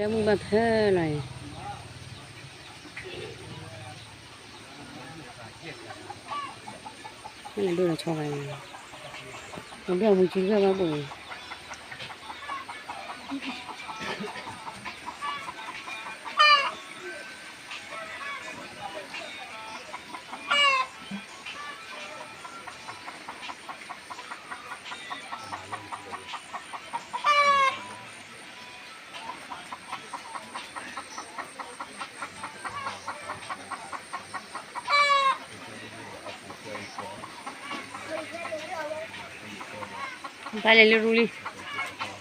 မုၢ်ဘၣ်ဖဲလီၤအံၤ, မ့ၢ်ဒိၣ်လီၤဆီဝဲ, အဒိၣ်အမူစုတဖျၢၣ်ဘၣ်ဘိၣ်အံၤ. ဘၣ်လဲၤလၢရူလံ. မူ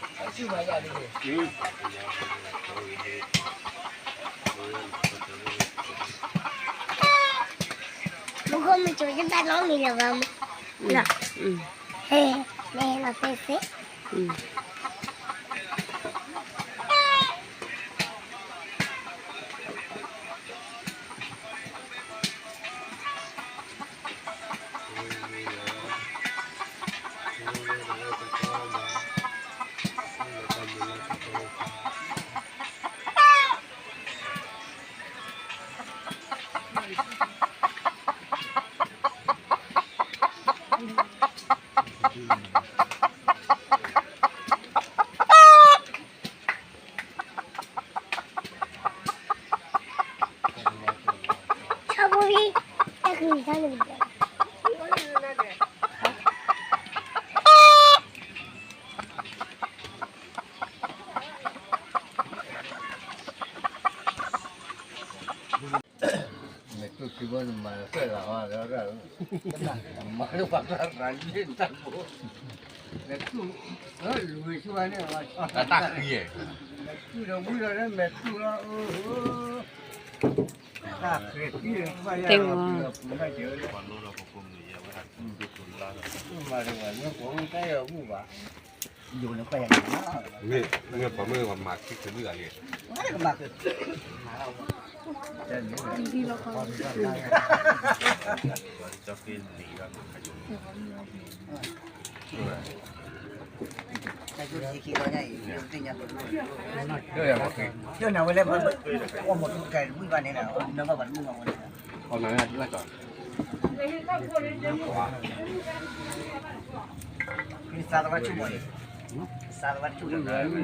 ခိၣ်မူကိၤ တဘၣ်နီတမံၤလၢၤဘၣ်မး, ဟဲ, မ့ၢ်ဟဲလီၤသ့သ့. မဲာ်တူၢ်ခံဘိန့ၣ် မၤလၢဃဲၣ်လီၤဝဲ, မၤလၢပှၤကျါရၤလ့ၣ်တၢ်ဘိ, မဲာ်တူၢ်, လွံၢ်ဆူၣ်ဝဲန့ၣ်, တၢ်ဃံ, မဲာ်တူၢ်ဒီးဝံဒီးလၢမဲာ်တူၢ်လီၤ, တၢ်ဃံ, ပူၤလီၤ, မ့ၢ်ပှၤမ့ၢ်ပှၤမၤခံကလုာ်ဂၤလံ, သးဝဲဆူၣ်မီၤ, သးဝဲဆူၣ်လၢ, ဘိ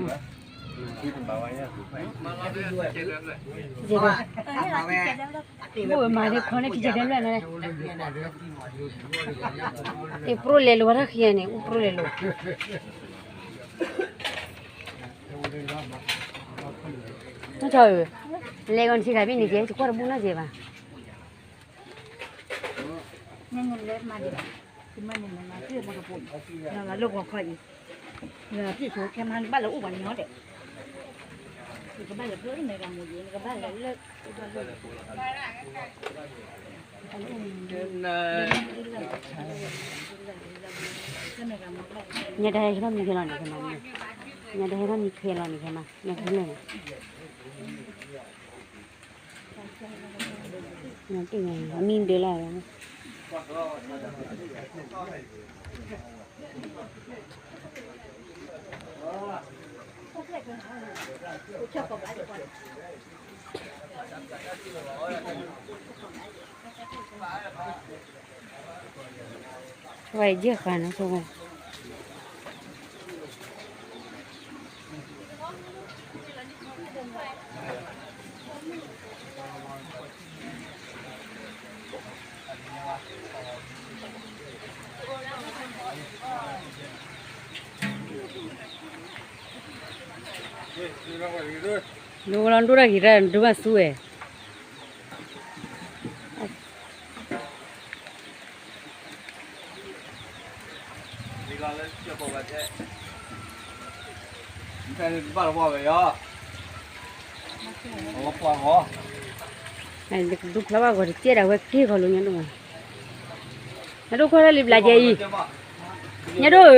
ၣ်ဝဲမၤဒ်ခီန့ၣ် ကယဲၢ်ဒဲးလွဲၢ်န့ၣ်, အ့ၣ် ပရိလဲၤလိာ်ဝဲတၢ်ခံဂၤန့ၣ် အိၣ်ပရိလဲၤလိာ်, နထီၣ်ဧၢ, လဲၤဂီၤနထံၣ်တၢ်ဘ့ၣ်န့ၣ်ကဲ တကွၢ်တဘူၣ်နီတစဲးဘၣ်. ညါတဟဲထီၣ်မံခဲလီၤန့ၣ်ခဲမး, ညါတဟဲထီၣ်မံခဲလီၤန့ၣ်ခဲမး, ညါခဲလၢာ်န့ၣ်, အမံဒၢလၢ်ဝဲ. ဝဲယဲၢ်ဃာ်နီၤ ဆိဝဲ. ဒိလီၤဒိၣ်တၢ်ဂ့ၤတၢ်ဒိၣ်ဘၣ်ဆူဝဲ. ဒူၣ်ဖျါဘၣ်ဂီၤတကဲဒၣ်ဝဲက့ၢ်ဂီၤလိာ်ညါဒိၣ်, ညါဒိၣ်ကွၢ်တၢ်လံဘျးကဲအံၤ, ညါဒိၣ်ဧၢ.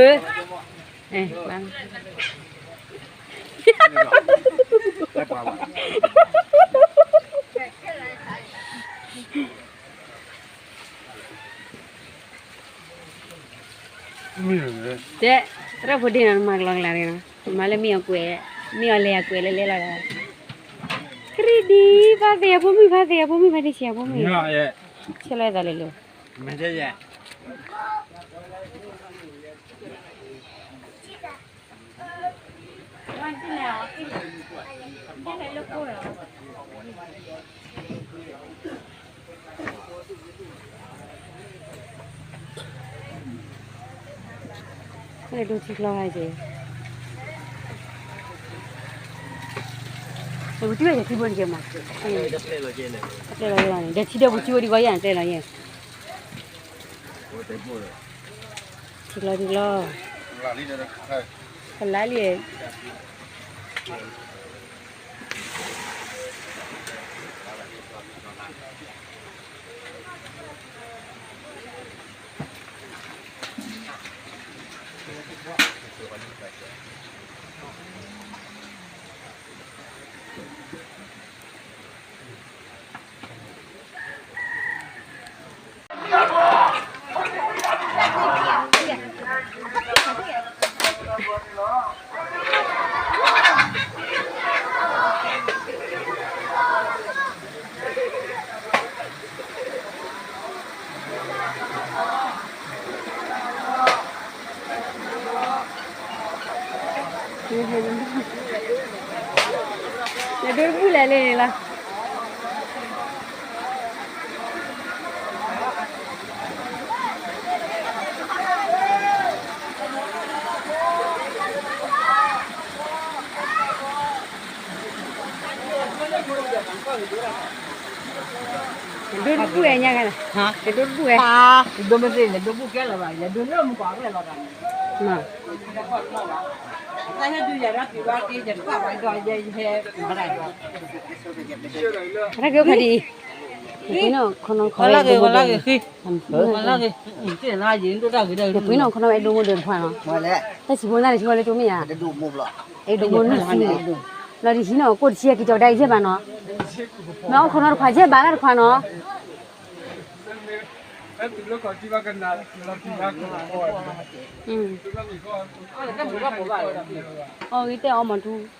တဲ, သရၣ်ဖိဒ့ၣ်နီၤ နမၤကလီကလီန့ၣ်နီၤ, မၤလၢမ့ၢ်အကွဲး, မ့ၢ်အလဲၤအကွဲးလၢလဲၤလီၤဒီး ဒ်ဖါသ့ၣ်အဖိမုၣ် ဖါသ့ၣ်အဖိမုၣ် ဖါတံၢ်ဆံးအဖိမုၣ်, ဆဲးလီၤသးလဲၤလိၤ, ဒိၣ်ထံကျိဟဲက့ၤ, ပကထံၣ်ဘၣ်ယထံဖိတက့ၤမး, တပျဲလီၤယဲလီၤန့ၣ် ဒီးထံဒီးပကထံၣ်ဝဲဒံးဂီၤယဲၢ်န့ၣ် တပျဲလီၤယဲၢ်, ထံကျိထံကျိ, ကလါလံ လဲၤဒိတဘူၣ်လဲၣ်လၢန့ၣ်လီၤ. ဒိတဘူၣ်ဝဲညါ, ဒိတဘူၣ်ဝဲ, ဒိမ့ၢ်သ့ၣ်လဲၤဒိဘူၣ်ကဲလၢၤဘၣ်, လဲၤဒိလၢမုၢ်ကီၢ်ကလဲၤလီၤတၢ်န့ၣ်, တၢ်ကဲခီဒံး, ပှ့ၤနီၢ်ခီနီၢ်ခီ, ပှ့ၤနီၢ်ခီနီၢ်အဲၣ်ဒိၣ်မိၢ်ဒိၣ်တဖၣ်နီၤ, တၢ်စံးဖိသၣ်န့ၣ် စံးဖိလၢကၠိမ့ၢ်ဧါ, အဲၣ်ဒိၣ်မိၢ်န့ၣ်စံး, လီၤဒံးဟံးနီၤ ကိၣ်တဆံက့ၤကၠီကဒါအံၤယဲၢ်ဘၣ်နီၤ, မ့ၢ်အီၣ်ခီနီၢ်တခွး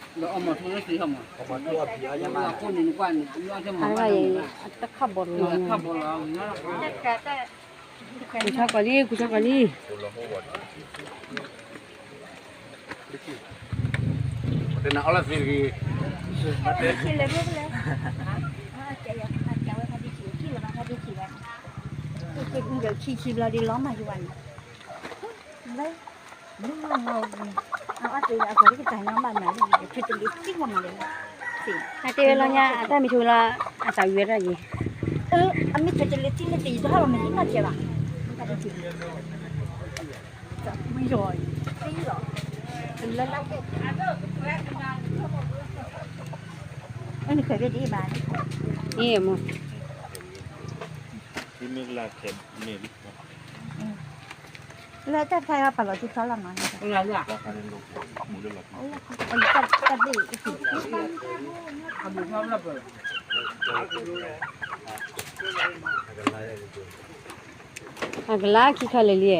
ယဲၢ်ဘၣ်လၢတခွးနီၤ အီၣ်ဂ့ၤတဲအီၣ်မၤထူ, အတၢ်ခၣ်ဘီလီၤ, ကူဆီကီးလံ ကူဆီကီးလံ, တနၤအီၣ်လၢသ့တဂ့ၤ, ခံဆံဘျီဒီးလီၤမၤယွၤန့ၣ်, အတဲဝဲလီၤ ညါအတၢ်မ့ၢ်ဆိလီၤ အသးဝံၤဝဲဒၣ်ယံၤ, အမ့ၢ်တလၢတံၢ်လၢတယံၤတဟါလီၤ မ့ၢ်ဟံးမးကဲဘၣ်, အနဖဲဒ်အံၤဘၣ်, အံၤမ့ၢ် လၢတၢ်ဖျါအီၤပာ်လီၤစုဖျါလီၤနီၤ, တၢ်ဘ့ၣ်, အကလါခံခါလၢာ်လံ,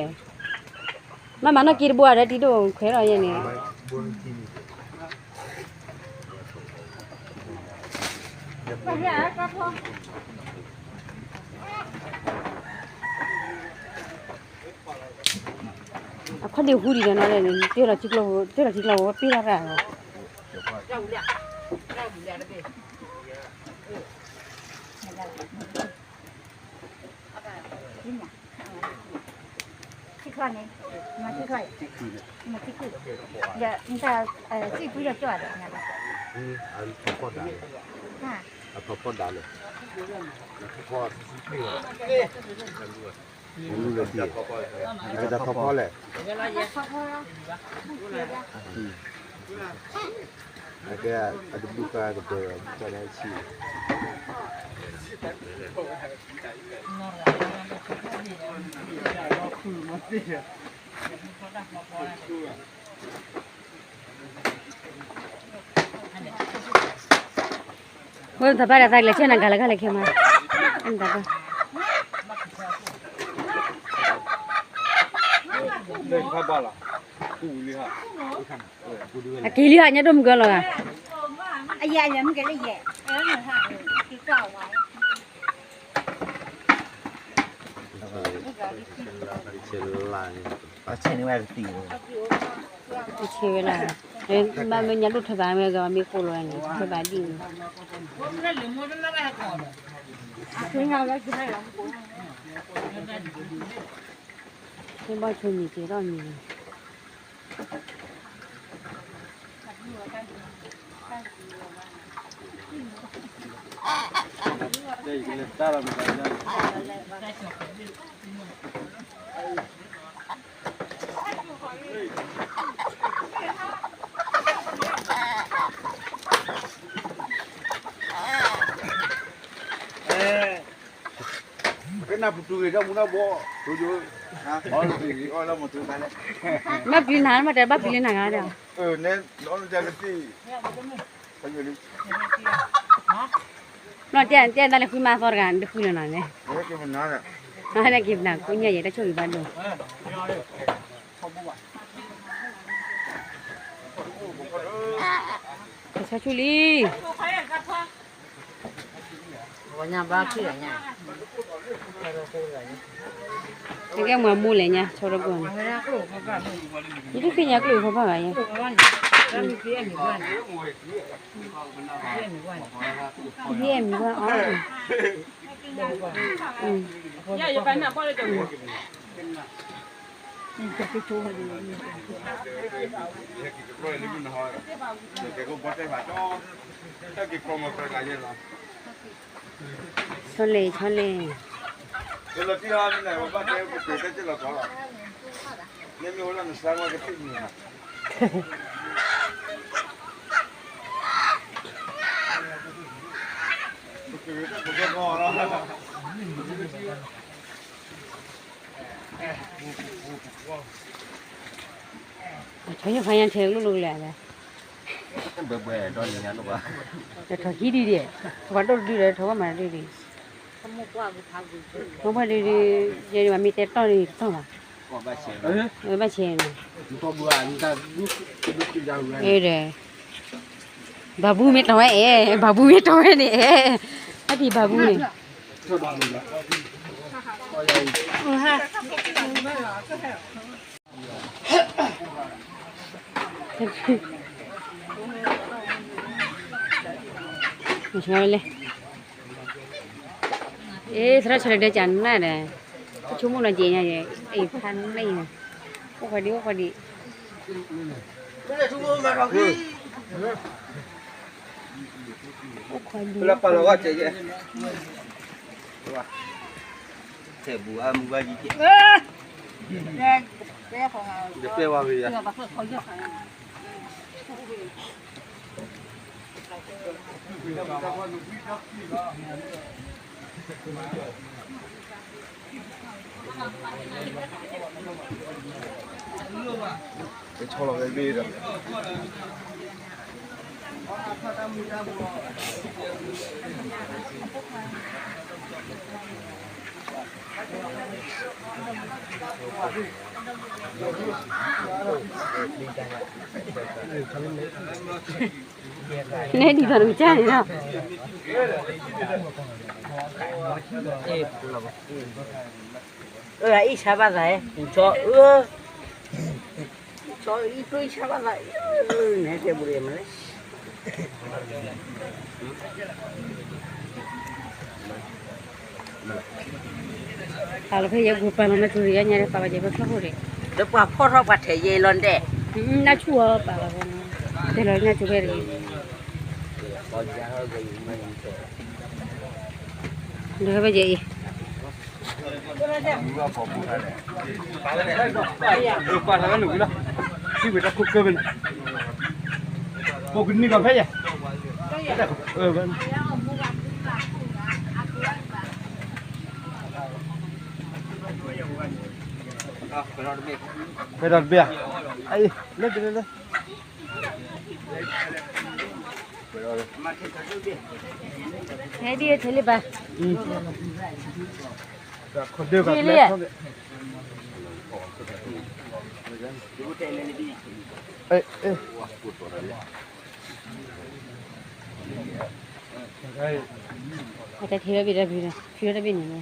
မ့ၢ်မၤနီၢ်က့တဘိဒီး တံၤဒိၣ်ခွဲးထီၣ်ယဲၢ်န့ၣ် အခီၣ်ဒ့ဟူဒံးဒီးနီၤလဲၣ်န့ၣ် တ့ၢ်လီၤထံကျိ, တ့ၢ်လီၤထံကျိဝဲပ့ၢ်ထီၣ်တၢ်လီၤ. ထံချီန့ၣ်, မၤထံချီ, မၤထံခု, ဒီးနတၢ်စံၣ်ပှံၤဒီးကၠီဒီး, အဖီဖီဒါန့ၣ်, အဖီဖီဒါန့ၣ်, အကတၢၢ်ဖီဖီလဲၣ်, အကတၢၢ်အတဘူၣ်ဃာ်ကတၢၢ်ဖီဖီလဲၣ်. ဝဲသးပှၢ်ဒီးသးကျဲးစၢးနၤဂၤလၢဂၤလၢခဲမး, အက့ၤလံဟး ညၣ်ဒိၣ်မုၢ်ကလီၤဂာ် အယဲၢ်အယဲၢ်မ့ၢ်ကဲလၢယဲၢ် ဆဲးဝဲလီၤ, မ့ၢ်ညါဒိၣ်ထွဲဘၣ်မ့ၢ်ဂ့ၤ မ့ၢ်ကိၢ်လီၤန့ၣ် ထွဲဘၣ်ဒ်န့ၣ်, မ့ၢ်ဘၣ်ဆိမံၤကဲထီၣ်မံၤ ကနၢ်ပူၤတူၤဂ့ၤ တၢ်မူၤတၢ်ဘှီး, ဘၣ်ပျံၤနၤ မ့ၢ်တဲဘၣ်ပျံၤလၢနၤဂၤဒီး, ဘျီတဲတဲတၢ်လၢဃုမါသီတဂၤ တဃုလၢၤနီၤန့ၣ်, နက့ၤပနၢ်ကိးညါယဲ တၢ်ဆိၣ်ဂ့ၤဘၣ်ဒိၣ်, ကဆါဆူလံ နကဲမၤမူလဲၣ်ညါ ဆီတဘိန့ၣ်, ယတသ့ၣ်ညါကျိၣ်ဖိဖးဘၣ်ယဲ, ယဲမံၤဘၣ်အီၤ, ဆီလဲၣ် ဆီလဲၣ်, ဆီယဖးညါထဲကလိၣ်လိၣ်ကလဲာ်, ဘဲဘဲဒီးန့ၣ်ညါလိၣ်ဘၣ်, ထီၣ်ဟံးဒ်ဒံး, ပှၤဒိၣ်တဒုဒီး ထီၣ်ဝဲမၤဒ်ဒံး, မ့ၢ်ပှၤဒ်ဒံး ယဲဒ်မ့ၢ်တဲတီၢ်ဒ်တတီၢ်ဘၣ်, ဘၣ်ဆဲးန့ၣ်, ဒီး ဘၤဘူမ့ၢ်တီၢ်ဝဲအဲၣ်, ဘၤဘူမ့ၢ်တီၢ်ဝဲန့ၣ်အဲၣ်, အဒံးဘၤဘူန့ၣ်, လဲၣ်, အ့ သရၣ်ဆီလဲၣ်ဒၢကနၣ်ဒီး, တဆိကမိၣ်နီၤက့ၤညါယဲ, အ့ ဖးန့ၣ်, အိၣ်ခွါဒံး အိၣ်ခွါဒံး, အိၣ်ခွါဒံး, ထဲဘူးအမူဘၣ်ယံၤက့, တပဲဝါဂ့ၤယၤ ကဆီလီၤဝဲဘ့ၣ်ဒီး, နဲဒ်သိးနကစၢ်န့ၣ်လီၤ, အအံၣ်ဆါဘၣ်သး, ဆီအၢ, ဆီအံၣ်ပျိၢ်အံၣ်ဆါဘၣ်သး, နဲတဲဘူးမလဲၣ် ပာ်လီၤဖဲယဲပူၤပာ်လီၤမ့ၢ်ထူရံၤညါန့ၣ် ပာ်ဘၣ်က့ၤဖဲဖျၢၣ်ခိၣ်န့ၣ်, ဒီးပှၤဖီၣ်ထီၣ်ပှၤထဲးယဲအံၤလီၤဒဲး, နၢ်ဆူၣ်အီၤပာ်လီၤဖဲ, တဲလီၤနၢ်ဆူၣ်ဖဲတဂ့ၤ, ဒီးဖဲယဲအံၤ ပာ်လီၤဝဲန့ၣ်ဝံၤလီၤ, စံးဝဲတၢ်ခိၣ်ကၢၢ်ဖဲန့ၣ်, ပိကနံၣ်ကီၢ်ဖဲယဲ, ဖဲဒီးတဘ့ၣ်ဧါ, လၢတလၢလၢ ဟဲဒ်ထဲလၢဘၣ်, ဒ်လံ, အဲ, အဲ, အတၢ်ထံၣ်ဝဲဘ့ၣ်တၢ်ဘ့ၣ်ဒီး ထံၣ်ဝဲတၢ်ဘ့ၣ်န့ၣ်လီၤ.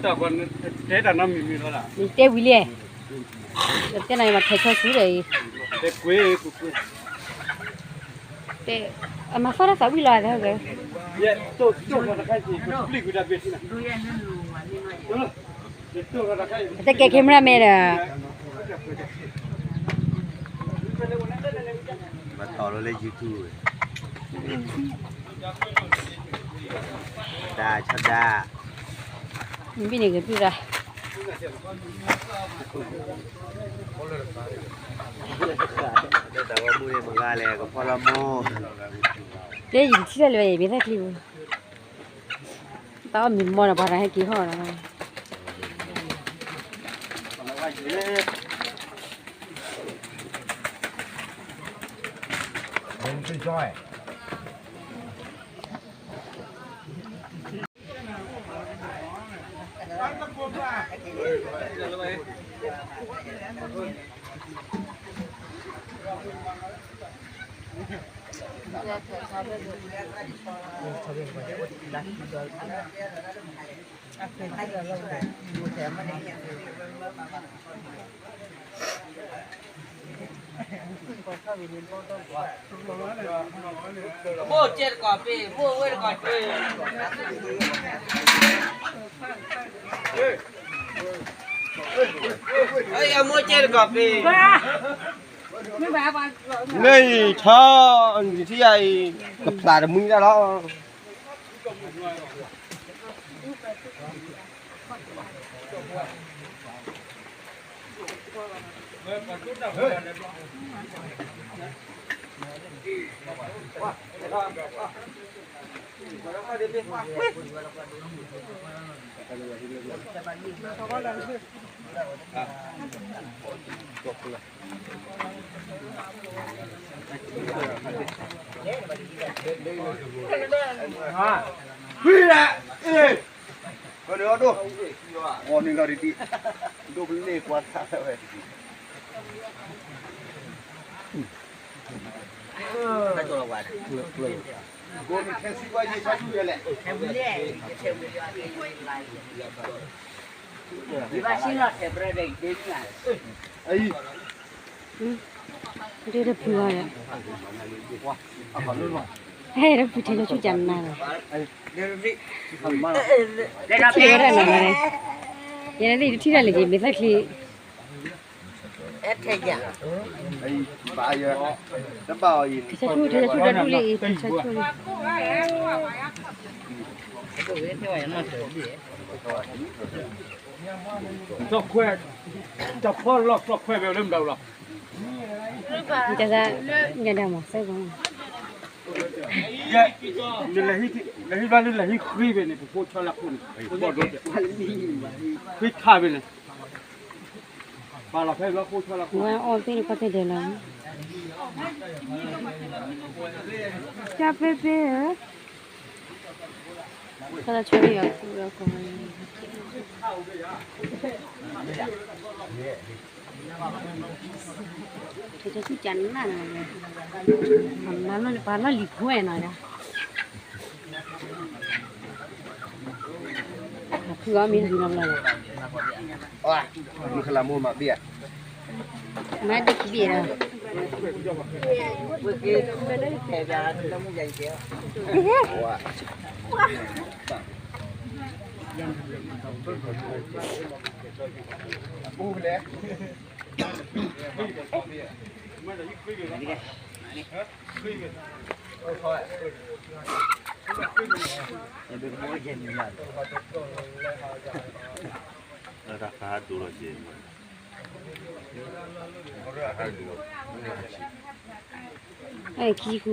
တဲဝံၤလံ, တဲနၤမၤထဲးဆီဆူဒီးအံၤ, တဲ, အမၤသီတၢ်သးဝံၣ်လီၤ, တဲကဲ camera မဲဒီး ပထီၣ်လၢ YouTube ဝဲ, ဒါ, ဆီဒါ, မ့ၢ်ဘၣ်န့ၣ်ကပြုၢ်ရၣ်, တၢ်ဂီၤမူန့ၣ်မဂၤလဲၣ် ကဖီလီၤမိၢ်, တဲယတထံၣ်တၢ်လၢၤဘၣ် ယမ့ၢ်သၣ်ချံပူၤ, တၢ်အီၣ်မ့ၤမီၢ်ဒီး ပှၤတဟဲက့ၤဟီၣ်ဒီး ဘိၣ်ကဲတကီၢ်ပ့ၤ, ဘိၣ်ဝဲတကီၢ်ပ့ၤ, အမိၢ်ကဲတကီၢ်ပ့ၤ, လၢအံၤထီ, နထံၣ်ယၤအံၤ, ကဖျးတမှံတၢ်လီၤ. ဒ်တဖုအီၤ, ဟဲတဖုထဲလၢဆူၣ်ကနၤလီၤ, ထံၣ်ဝဲဒၣ်နၤလီၤ, ယဲဒၣ်ယတထံၣ်တၢ်လၢၤက့ၤ မ့ၢ်သၣ်ချံ ထဲဆူၣ် ထဲဆူၣ် ဒီဒူၣ်လံအံၤ ထဲဆူၣ်လံ, တၢ်ဖီလီၢ်တၢ်ခွဲးဝဲလၢမတၤလီၤ, တၢ်ညါဒၣ်မး စဲကီး လဲၤဟံးဘျီလၢလဲၤဟံးဃ့ဘ့ၣ်န့ၣ် ပဖိဆီလၢခိၣ်န့ၣ်, ဘီၣ်ဒိ, ဃ့ထါဘ့ၣ်န့ၣ်, ပာ်လီၤဖဲဘျီဖိဆီလၢခိၣ်, ဝဲအီၣ်သ့ၣ်တခီသ့ၣ်ဒဲးလီၤ, ကၢ်ပဲပဲဧၢ, တၢ်ဆိၣ်ဂ့ၤအီၤကူၣ်ဒီးကိး, ထဲဆူၣ်ကနၤလီၤ, ပှၤလီၢ်လံၤခွဲးနီၤ, ဖုအီၤမ့ၢ်လံၤနီတဘျီလီၤ, မုၢ်ခလးမိၢ်မၤဘ့ၣ်ဧါ, မၤဒ့ခံဘ့ၣ်ဒီး တၢ်ခါဒိလီၤက့ၤ, ခံဆံဃုဖီဃီ, အိၣ်ခံဆံဃုကံလိာ်ဒီးဃီခံ, တၢ်ဃံတၢ်ဃံ, အီၣ်ထံကျိလၢအီၣ်ထံကျိဆၢဒိၣ်ဝဲ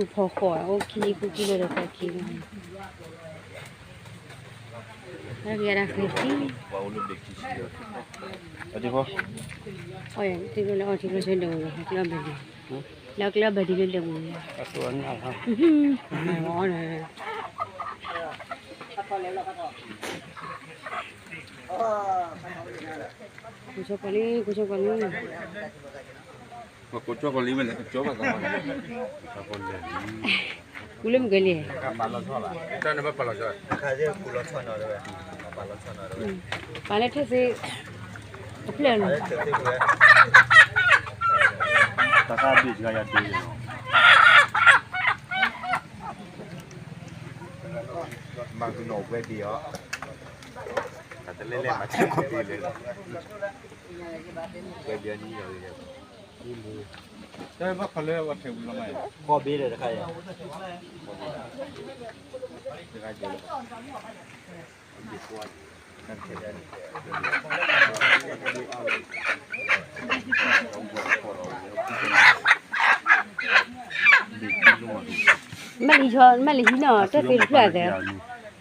ဟဲကျီဘဲလံ လၢကျဲဘၣ်ဒ်လၢလဲၤဝံၤ, ကိးကၠီကီးလံ, ကိးကၠီကီးလံ, ကိးကၠီကီးလံဝဲလဲၣ်, ကၠီဘၣ်သး, ကူလၢမ့ၢ်ကဲလံ, ပာ်လီၤဆီ, ပာ်လီၤဆီ, ပာ်လီၤဆီနီၤ, ပာ်လၢထၢၣ်သ့, အဖျၢၣ်နီၤ, တၢ်သၣ်ဘ့ၣ်စှၤယၤဒိလီၤ, မၤကနီၤဝဲဘ့ၣ်အီၤ, တၢ်တလဲလဲၣ်မၤဆဲးကီးဘ့ၣ်လဲၣ်, ဝဲဘ့ၣ်အီၤနံၣ်ယီၤ, တၢ်ဘၣ်ခီလၢဝဲထဲးဝံၤလီၤမး, ကီးဘ့ၣ်ဒီးတခါအံၤ, မ့ၢ်လံ, မ့ၢ်လံဟံးနီၤ, တၢ်သ့တဖျၢၣ်သ့,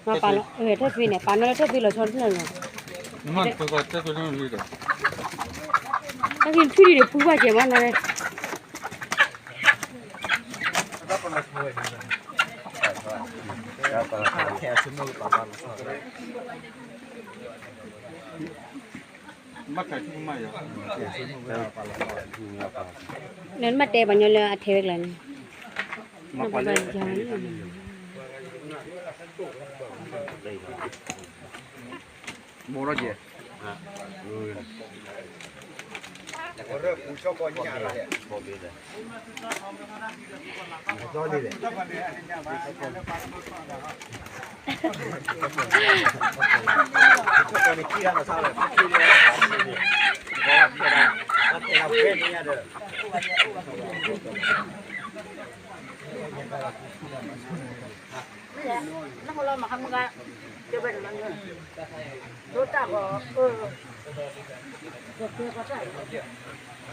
မၤပာ်လီၤ, တၢ်သ့န့ၣ် ပာ်နီၤလၢတၢ်သ့လီၤဆီတဖျၢၣ်နီၤ, တၢ်သ့ထွံၣ်ဒံးဒီးပူၤဘၣ်ကဲမးနီၤ, နမ့ၢ်တဲပှၤညီလၢအထဲဝဲကျါန့ၣ်, နပှၤဘၣ်ယၤန့ၣ်, ဘိးထီၣ်က့ၤ,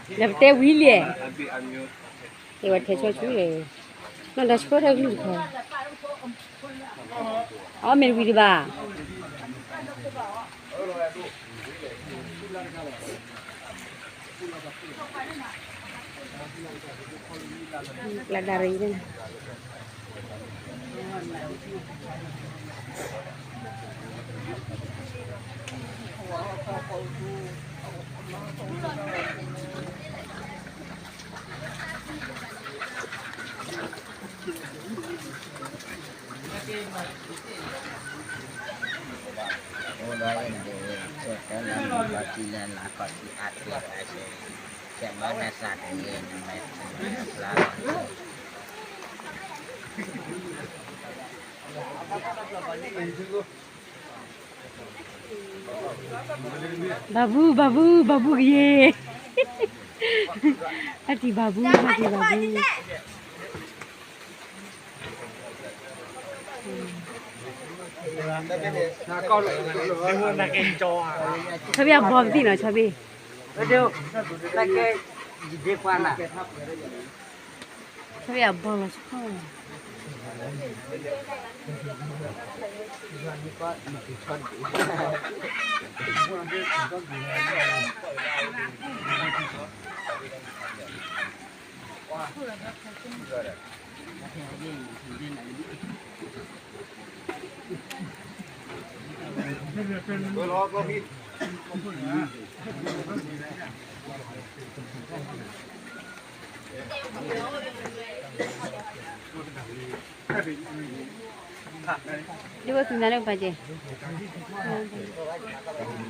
ဒီးပတဲဝံၤလဲၣ်, တဲဝဲထဲဆီဆူလဲၣ်, နီၢ်တၢ်ဆှၢတၢ်ကလုၢ်တခါ, အီၣ်မ့ၢ်တဝံၤတဘၣ် ကျါဒၣ်ရံၣ်န့ၣ်, ဘၣ်ဘူၣ် ဘၣ်ဘူၣ် ဘၣ်ဘူၣ်ကယ့ၢ်, အတံၢ်ဘၣ်ဘူၣ် အတံၢ်ဘၣ်ဘူၣ်, ဆီဘ့ၣ်အဘီပသံၣ်နီၤ ဆီဘ့ၣ်, ဆီဘ့ၣ်အဘီလီၤဆီ ဒ်ဝဲသူနၤလၢပာ်ကဲ,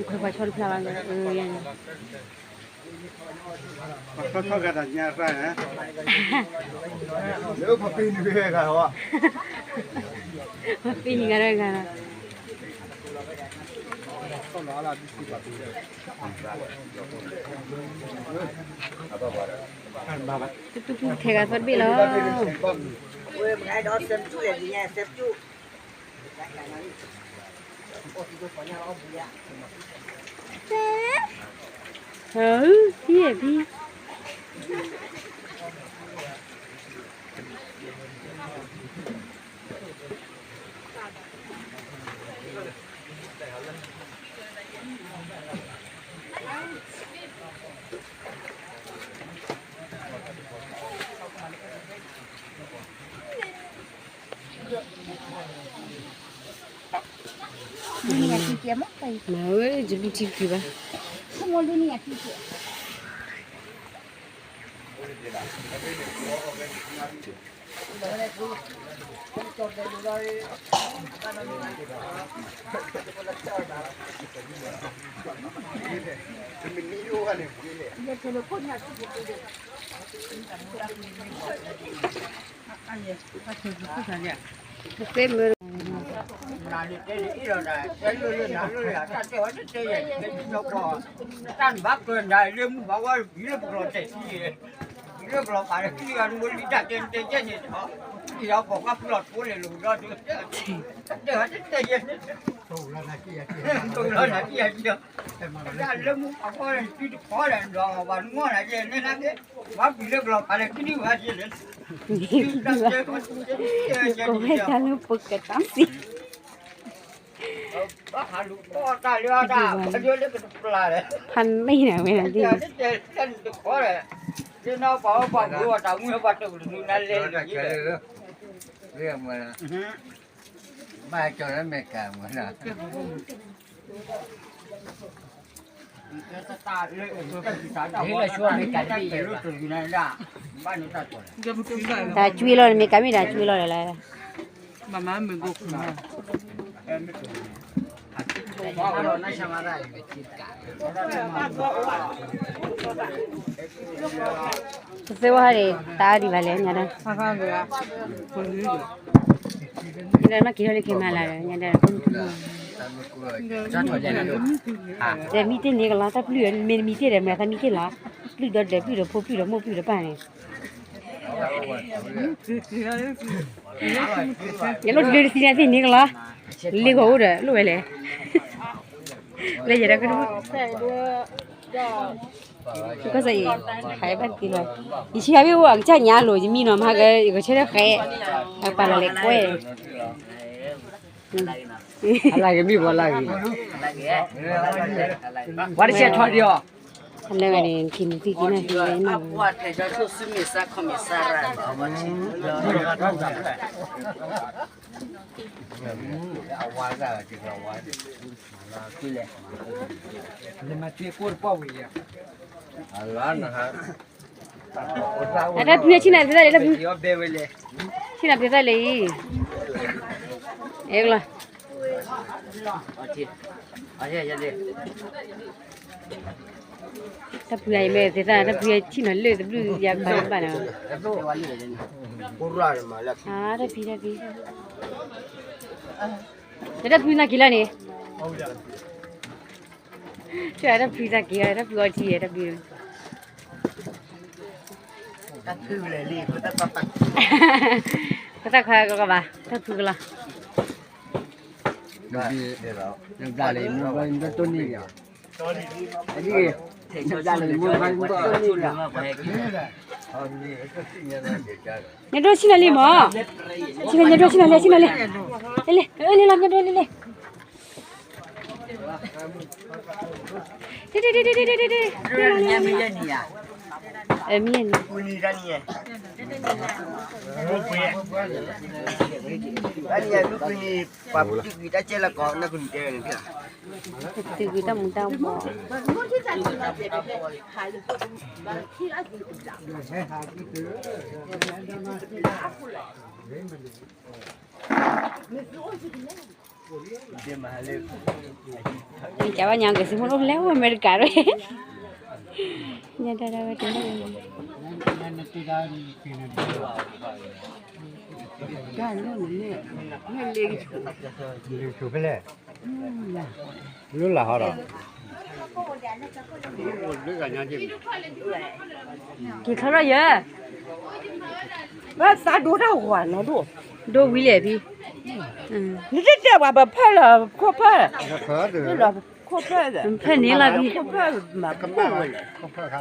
ခွဲးခွါဆီတဖျါဘၣ်, ပှၤထီၣ်ထီၣ်ဂၤတၢ်ညါရၣ်, လၢပှၤပ့ၤနံၤဂၤဟီ, ပ့ၤနံၤဂၤရၣ်ဂၤလီၤ, တတူၢ်ပူၤထဲဂၤသီတဘ့ၣ်လီၤ. ဖံဖံ မၤဝဲယလူထံတက့ၤဘၣ်. ကဝဲတၢ်လၢပကတၢ်စံး ဖးန့ၢ်နၤဝဲနၤဒ် ဘၣ်ကၠီၤလၢမဲာ်ကၤမးနီၤ တၢ်ကွံလီၤ နမ့ၢ်ကၤမ့ၢ်တၢ်ကွံလီၤလၢ်လၢ် တသ့ဝဲဒၣ် တၢ်ဒံးဘၣ်လဲၣ် ညါဒၣ် ညါဒၣ်မ့ၢ်က့ၤထီၣ်လၢက့ၤမၤလၢ်ဒီး ညါဒၣ် ဒီးမံတ့ၢ်န့ၣ်ကလီၤ တၢ်ပျုၢ် မ့ၢ်တမံတ့ၢ်ဒီး မ့ၢ်သးမံတ့ၢ်လီၤ ပျုၢ်ဒီးဒၢးပျုၢ်ဒီးဖိပျုၢ်ဒီးမိၢ်ပျုၢ်ဒီးပၢ်န့ၣ် ယလိၣ်တလၢတသံနၤသ့ၣ်န့ၣ်ကလီၤ လ့ဂီၤအိၣ်ဒီး လိၣ်ဝဲလဲၣ် လၢယဲဒၣ်ကဒိၣ် ကစၢ်အံၤ ဟဲဘၣ်တက့ၢ်လီၤ ယဆံးဟးဘ့ၣ်အိၣ်အကစၢ်ညါလိၤ ယမံနီၤမၤက ယကဆၢထၢၣ်ဃဲ အပာ်လီၤလဲၤကွဲ လၢကမံၤဝဲလၢကမံၤ ဝဲတဆဲးထီၣ်ဒံးအီၤ လၢဂၤန့ၣ် က့ၤမုၢ်သံက့ၤနၢ်က့ၤဝဲနီၤ အတၢ်ဖုဆံၣ်နၤသ့ၣ်တၢ်လံ ဆံၣ်နၤသ့ၣ်တၢ်လံ တၢ်ဖု အဲကလီၤ တၢ်ဖုအံၤမ့ၢ်သ့ၣ်သၣ် တၢ်ဖုဆံၣ်နီၤလၢသဘျုးယၤကပၤဘၣ်နီၤ အတၢ်ဖံတၢ်ဖံ တၢ်ဖုသးက့ၤလၢန့ၣ် တၢ်ဖုသးက့ၤ တၢ်ဖုအီထံ တၢ်ဖု ကတၢ်ခါကဘၣ် တၢ်ဖုကလီၤ နဘျါလံ မ့ၢ်ဘျီနတတိၢ်န့ၢ်လီၤ နဒိၣ်ဆံၣ်နီၤလံမး ဆံၣ်နီၤ နဒိၣ်ဆံၣ်နီၤလံ ဆံၣ်နီၤလံ ဆံၣ်နီၤလံ လံ လံ လံ လံ လံ လံ တ့တ့တ့တ့တ့တ့တ့ မ့ၢ်ယဲန့ၣ် တၢ်န့ၣ် ပှၤပတုာ်ကွံာ်တၢ်ကဲလၢကီး နၢ်ကနံၤတဲဝဲန့ၣ် ပတုာ်ကွံာ်တၢ်မူၤတၢ်ဘှီး ကဘၣ်ညါက့ၤဆူမုၢ်အိၣ်ဖျဲၣ်အိၣ်အမဲရကၤရဲၣ် ညါတၢ်ဒၣ်ဝဲတၢ် လၢလၢဟီဒီး က့ၤခီထီၣ်ယဲၢ် ဘၣ်သးဒိတၢ်ဂီၤနီၤဒိၣ် ဒိဝံၤလဲၣ်ဖံ နတတဲပှၤပဖၢလၢခိၣ်ဖၢ ခိၣ်ဖၢ ဖၢန့ၣ်လီၤဖံ ခိၣ်ဖၢမၤပှၢ်ဝဲလဲၣ် အ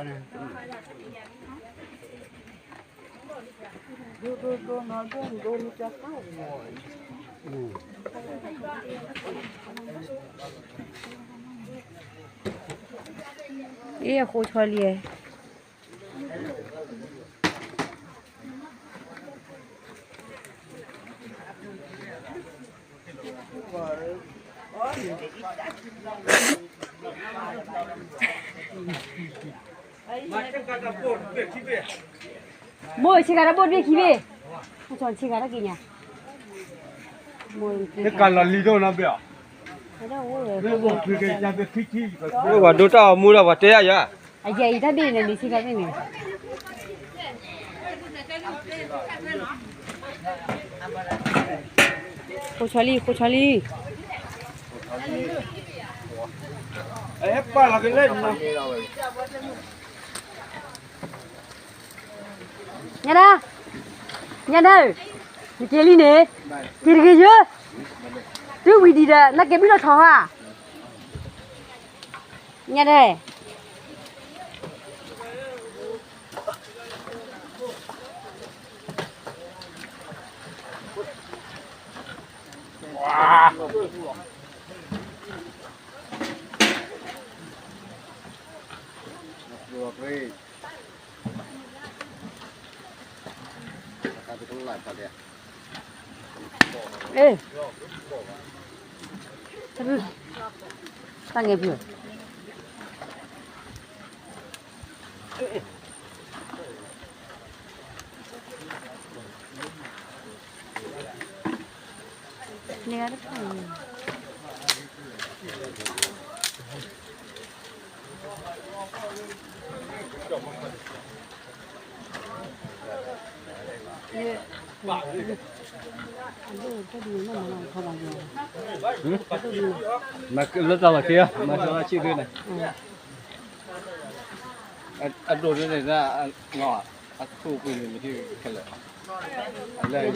့ အဃိဆီလံ အ မိၢ်ဆ့ကၤတၢ်ဘိၣ်တဘ့ၣ်ခံဘ့ၣ်, ဆ့ကၤတၢ်က့ၤညါ, ကလီၤလံဒိၣ်နီဘ့ၣ်အီၤ, ပှၤဒိတၢ်အီၣ်မူဒီးပှၤတဲယၤယၤ, အယဲအံၤတၢ်ဘ့ၣ်န့ၣ် လံဆ့ကၤဘ့ၣ်န့ၣ် ဃိဆီလံ ဃိဆီလံ, ညါဒၣ်, ညါဒၣ်, နက့ၤလံန့ၣ်, က့ၤတဂ့ၤယၢ, တုၤဝံၤဒံးဒီး နက့ၤဘုလီၤထီၣ်ဧါ, ညါဒၣ် တၢ်ငယ်ဖု န့ၣ်တဖၣ်န့ၣ် လၢတၢ်လီၢ်ခံ မၤကလီဆံၣ်ဒုန့ၣ် အဒိၣ်န့ၣ် အဆိပှ့ၤန့ၣ်မ့ၢ်ခဲလၢာ်,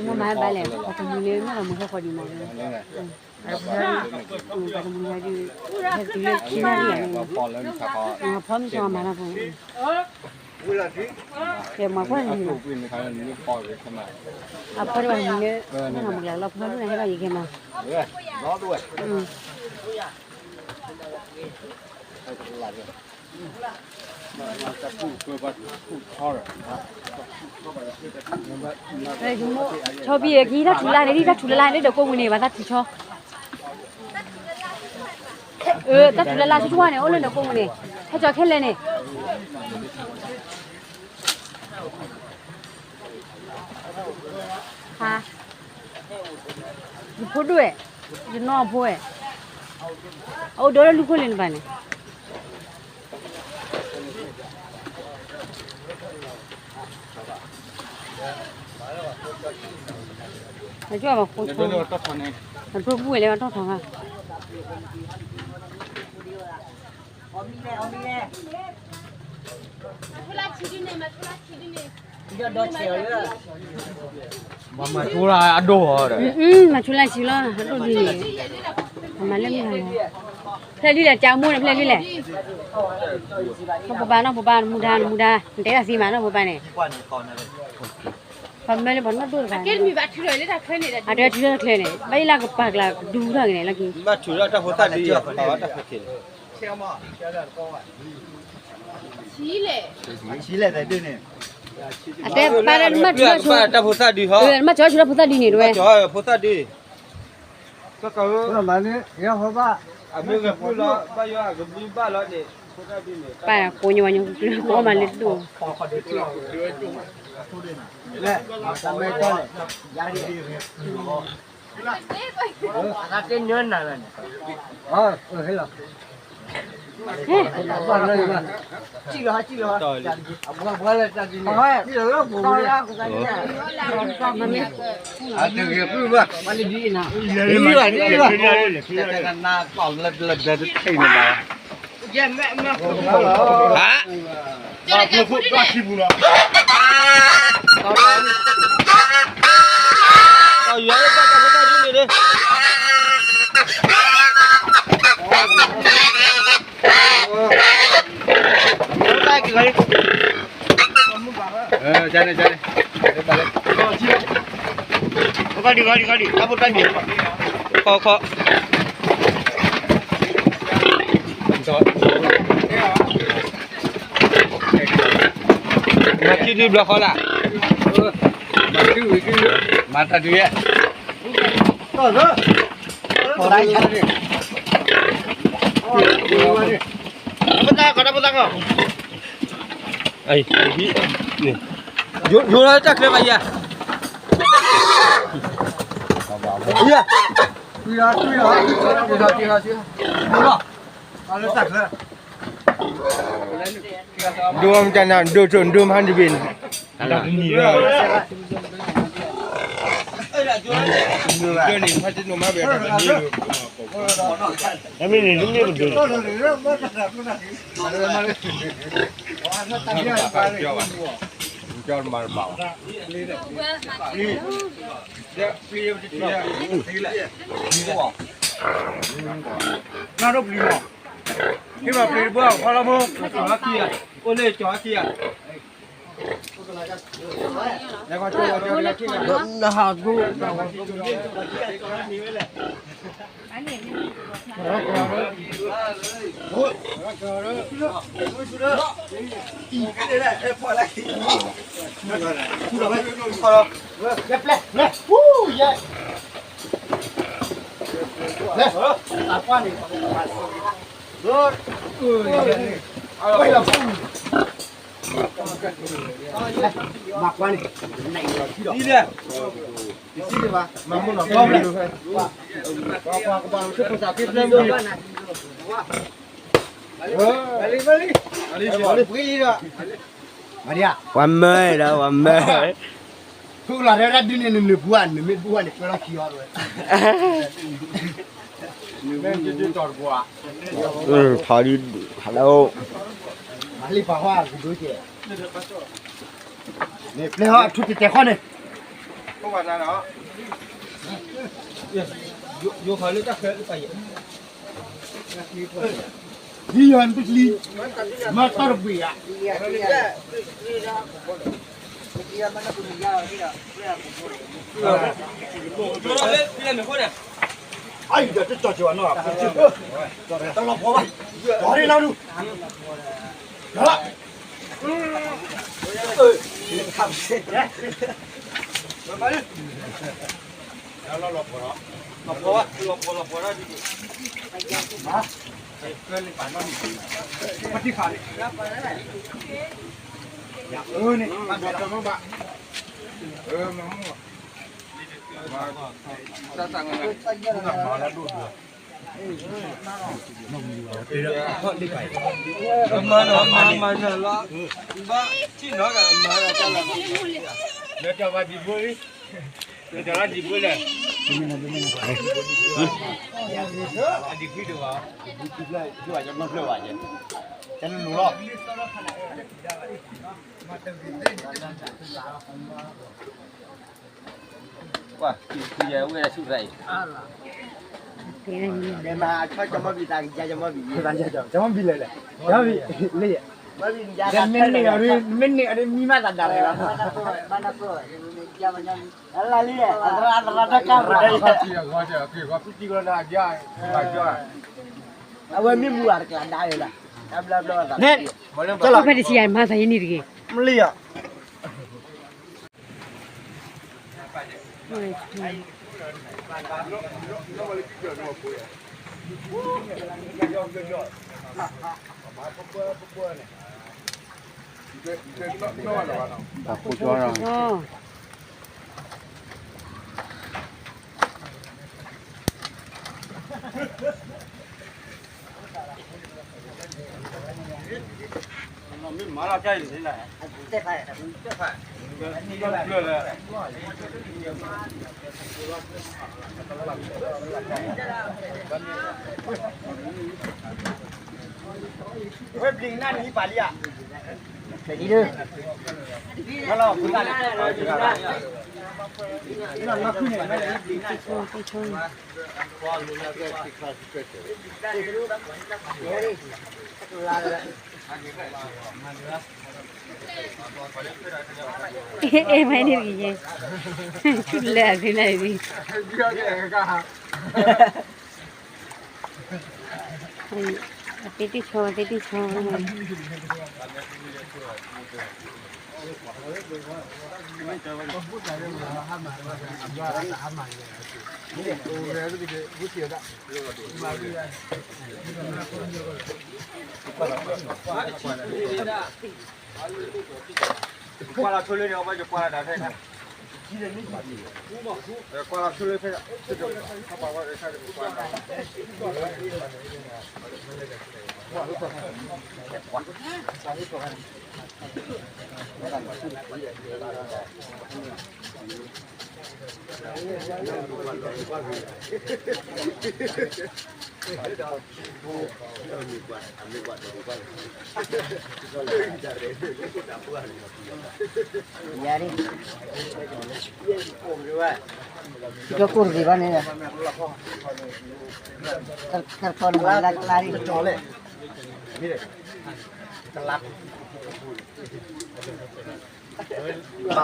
မၤဘၣ်လဲၣ် ပှၤတမံၤန့ၣ် မ့ၢ်လီၤမုၢ်ဟဲဃီဒံးမး, ပှၤတမံၤဟဲဒုး ဟဲတုၤလၢခံနၣ်ရံၣ်ယၤန့ၣ်, ဖီမ့ၢ်ဆီမၤတၢ်ဖိန့ၣ်, ကဲမၤကွၢ်န့ၣ်, အဖီတဘၣ်မံၤန့ၣ် မ့ၢ်လီၤမုၢ်လၢ်လီၤ ဖီမ့ၢ်ဟဲဘၣ်ယံၤကဲမး ဆီဘံၣ်က့ၤတၢ်ထူလၢ်န့ၣ် ဒ်တၢ်ထူလၢ်လၢဒီးကိးမုၢ်န့ၣ် ဘၣ်သးထူဆီ, အၢ တၢ်ထူလၢ်လၢ်ဆူၣ်ဆူၣ်န့ၣ် အိၣ်လၢဒီးကိးမုၢ်န့ၣ် ဟဲကၠီခဲလဲၣ်န့ၣ် ဟါ, ယဖိဒိၣ်ဝဲ, ယနီၢ်ဖိဝဲ, အအိၣ်ဒီးလၢလူၢ်ခိၣ်လၢနဘၣ်န့ၣ်, အကၠီဘၣ်ဃိထီ, အဒိၣ်ပူၤဝဲလၢဘၣ်တီၢ်ထီၣ်ခါ မၤဆူၣ်လၢအဒိၣ်, မၤဆူၣ်လၢဆံးလီၤ အဒိၣ်ဒ်န့ၣ်, အမၤလၢမုၢ်ဟါလီၤ, ဖျဲၣ်လံလဲၣ် ကၠါမိၢ်န့ၣ် ဖျဲၣ်လံလဲၣ်, နီၢ်ပပၢ် နီၢ်ပပၢ် နမူဒါ နမူဒါ နတဲတၢ်သံမး နီၢ်ပပၢ်န့ၣ်, ပှၤမၢလၢပှၤနီၢ်ဒိၣ်တဂၤ, အတဲထုးထီၣ်တၢ်ချၢန့ၣ် ဘၣ်ယလၢကပာ်ကျးကဒူထီၣ်က့ၤန့ၣ်လီၤက့ၤ, ဘၣ်ထုးထီၣ်တၢ်ဖိသၣ်ဒုး, အတဲပၢ်ဒၣ်နမၤထုးထီၣ်ဆူ, နမၤကၠီဆူတၢ်ဖိသၣ်ဒုးဟီ, မၤကၠီဖိသၣ်ဒုး, မၤန့ၣ် ယဟီဘၣ်, အမ့ၢ်ကဘုလီၤ ဘၣ်ယွၤကဘုဘၣ်လီၤန့ၣ်, ပၢ်ကိးညီဝဲညီ ကဘုအီၣ်မၤလၢတဒိၣ်, လဲၣ်, တၢ်မဲာ်ကၠီလဲၣ်, ယၤဒ်, အတၢ်တနၢနၤလၢန့ၣ်, ဟဲလီၤ, ဘၣ်လၢ, ဘၣ်လၢ, အတဂ့ၤပုၢ်ဘၣ်, နနးပာ်လၢလၢဒၢတထံၣ်န့ၣ်ဘၣ်, ဟါ, ယွၤလၢဘၣ်တၢ်ဖိသၣ်ဒ်န့ၣ်, တၢ်က့ၤလီၤ, ကန့ၣ် ကန့ၣ်, ခီဒံး ခီဒံး ခီဒံး, တၢ်ဖိတၢ်ဒံး, ခီခီ, မၤခံဒုဘျီဃီလၢ်, မၤတၢ်ဒုးယဲ, မၤတၢ်ဒုးယဲ, မၤတၢ်ဒုးယဲ, မၤတၢ်ဒုးယဲ, ပသးကီး တၢ်ပသးကီး, ယိလၢတၢ်ချၢဘၣ်ယၤ, ယၤ, ဒိမတန ဒိၣ်ဒိၣ်မဟါတဘ့ၣ်န့ၣ်, နၢ်ဒိၣ်ပျံၤမး, ဟ့ၣ်ဘၣ်ပျံၤတဘိ ဖီလီၤဖိ, ကၠီၤအခံဂၤ, အိၣ်လၢကၠီၤအခံဂၤ, နဟးဒိၣ် မၤကွၢ်န့ၣ်, ပှၤမၢဒီး ပှၤမၢ, ဖုလီၤတဲဒၣ်ဒ်န့ၣ် နနုာ်ပူၤဧါ, နမ့ၢ်ပူၤဧါန့ၣ် ကွဲလီၤခံအီၤဝဲ, ထီဒုး, hello, မၤလံပှၤဟီၣ်ကဒိကဲ, န့ၣ်ပျဲဟီၣ်ထူတတဲာ်ဃီန့ၣ်, ယိၤဃီလၢတၢ်ချၢလၢပှၤယဲၢ် ဒ်ယွၤနတချံ, မၤတၢ်တဘှံးဧါ, အံၤဒီးတကီၤကီၤနီၤ, တလီၤပှီၤဘၣ်, ကီၤရ့လီၤဒူ, ကီၤ, ခါ မၤလီၤမၤမၤနၤလီၤ, ဘၣ်ထံၣ်နီၤကမၤလီၤတၢ်လီၤ, လၢတၢ်ဘၣ်ဒံးဘိလံ, လၢတၢ်ဘၣ်ဒံးဘိလဲၣ်, အဒံးဖံတဘၣ်, ဒံးဖံဖျၢၣ်, ဒံးဖံဖျၢၣ်ဘၣ်, တနူလီၤ ကွၢ်, ဝဲဒၣ်ဆူၣ်သးအံၤ, မၤဆီကမီဘံၣ်သးကယါကမီဘံၣ်, ကမီဘံၣ်လဲၣ်လဲၣ်, ကမီဘံၣ်, လၢယဲ, မ့ၢ်န့ၢ်အီၤဒ်, မ့ၢ်န့ၢ်အီၤဒ်မံမးသးဒၣ်လဲၣ်လီၤ, လၢလံ, အသရၣ်တၢ်ကါ, အဝဲမ့ၢ်မူအတကျါဒါလၢ, တဘျီဘျီ, ဖဲတဆံယၤမၤသးယဲန့ၣ်တဂ့ၤ, မလီၤ တၢ်ဖိကၠီလီၤ, မ့ၢ်မၤလီၤတၢ်အံၤန့ၣ်, ဝဲဘျံးနၢ်နံၤပာ်လံဧါ, အဲ မၤန့ၢ်တဂ့ၤယဲ, ဆူၣ်လၢအဂ့ၤလၢအဂ့ၤ, အသ့တ့ၢ်ဆီ, အသ့တ့ၢ်ဆီ, အ ကွၢ်လီၤဆိလၢန့ၣ် အဝဲယကွၢ်လီၤတၢ်ထဲခါ, ကွၢ်လီၤဆိလၢဖဲ ယၤဒ် ကၠီကိၢ်တဂ့ၤဘၣ်န့ၣ်, ကၢ်ကၠီနမၤလၢကလါဒ် ကလါ ဘၣ်မုၢ်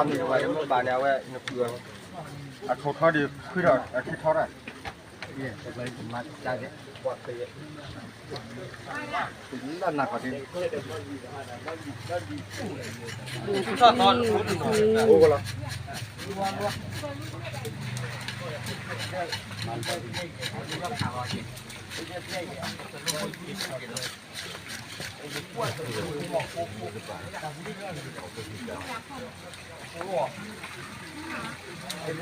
တဝဲမ့ၢ်ဘၣ်န့ၣ် အဝဲနဖုၣ်အီၤ, အထိၣ်ထီဒံးဖုဒီးအထံထီတၢ်, နၢ်နၢ်ခီၣ်ဒံး အလီၢ်ခံ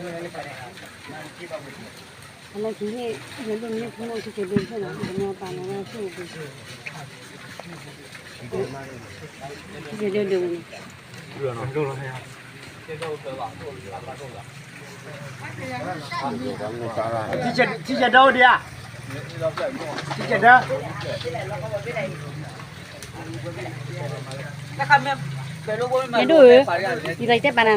ဟ့ၣ် ယဒိၣ်မ့ၢ်ဖိမုၣ် ထံၣ်က့ၤဒိၣ်ဖဲန့ၣ် ထံၣ်က့ၤဒိၣ်ဒိၣ်န့ၣ် ထံၣ်က့ၤဒိၣ်ဒိၣ်ဧါ, ထံၣ်က့ၤဒိၣ်ဧါ, ယသးတဲပာ်နၤ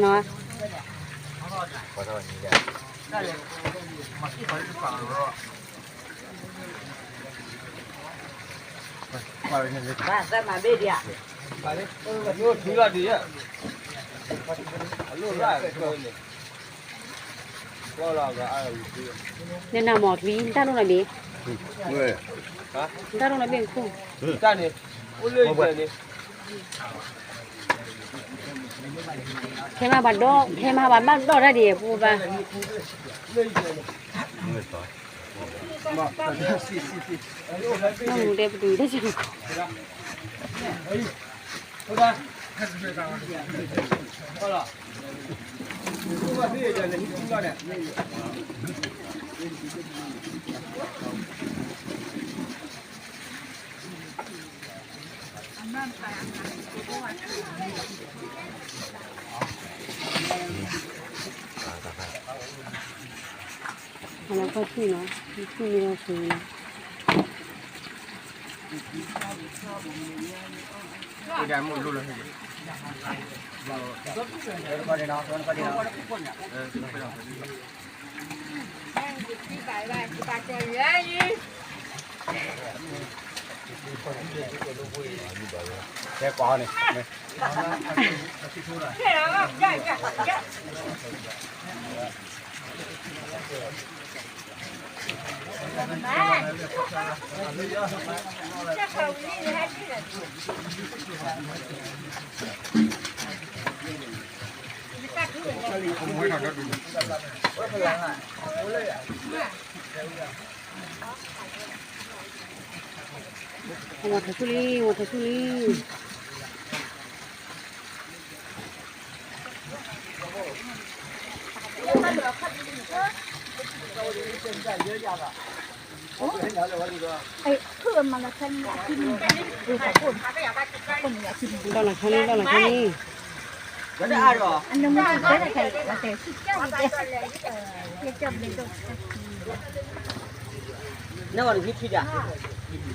နီၤ နနၢ်မီၢ်ချံ နတၢ်လိၣ်နီၤဘ့ၣ်, နတၢ်လိၣ်နီၤဘ့ၣ်ခိၣ်, ခဲမၤဘၣ်ဒီး ခဲမၤဘၣ်ဘၣ်ဒီးတၢ်ဒ်ပူၤဘၣ်, နမူတဲပတုာ်တၢ်စ့ၢ်ကီး အလီၤခီၣ်ထံၣ်နီၤ, ထံၣ်န့ၢ်ဝဲပူၤနီၤ, တဲကွၢ်န့ၣ် ဝဲထီၣ်ဆူလံ ဝဲထီၣ်ဆူလံ. ဒီးလီၤခါန့ၣ် ဒီးလီၤခါန့ၣ် နဂီၢ်နဂံၢ်ထံၣ်ဒၣ်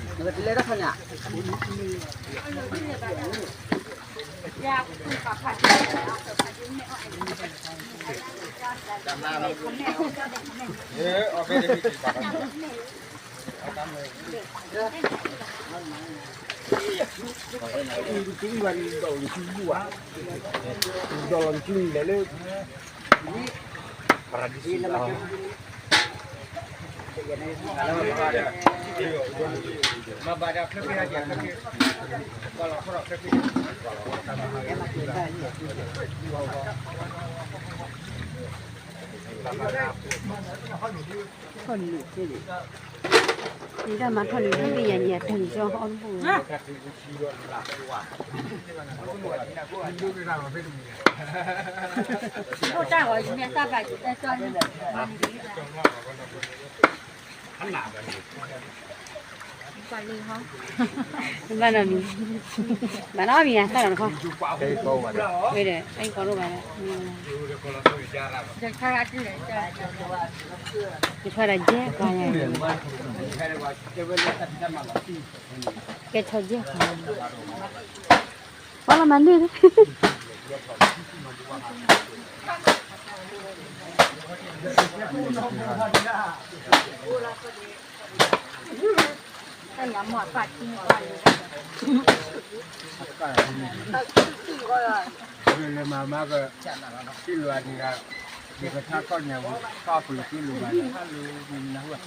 နကတလဲၤတၢ်ခါန့ၣ် ဒီးလီၤနကံၢ်လဲၤလၢ Paradise လီၤ. ထီၣ်လံၤသ့ၣ်န့ၣ်, နတၢ်မၤထီၣ်လံၤသ့ၣ်ယၤန့ၣ် ယတၢ်ကစီၣ်အီၣ်တဘူၣ်, အိၣ်တၢ်ဂီၤယမ့ၢ်တၢ်ဘၣ်ယတၢ်ကစီၣ်န့ၣ်, ဘၣ်နီတမံၤ, ဘၣ်နီတမံၤ သၣ်ဒီးတခီ, ဝဲဒီး အဲၣ်ကီလိၣ်ဘၣ်လၢ ယထွဲဒီးယဲၢ်ဃီ, ကဲထီၣ်ယဲၢ်ဃီ, ပှၤလီၤမၤန့ၢ် တၢ်ညါမ့ၢ်အပၢ်ထံန့ၣ်, လဲၤမၤမါက, ထံၣ်လိာ်အန့ၣ်ဂၤ, ယကထါကီၢ်ညါဝံၤ ကီၢ်ပူၤလၢထံၣ်လိာ်မၤ,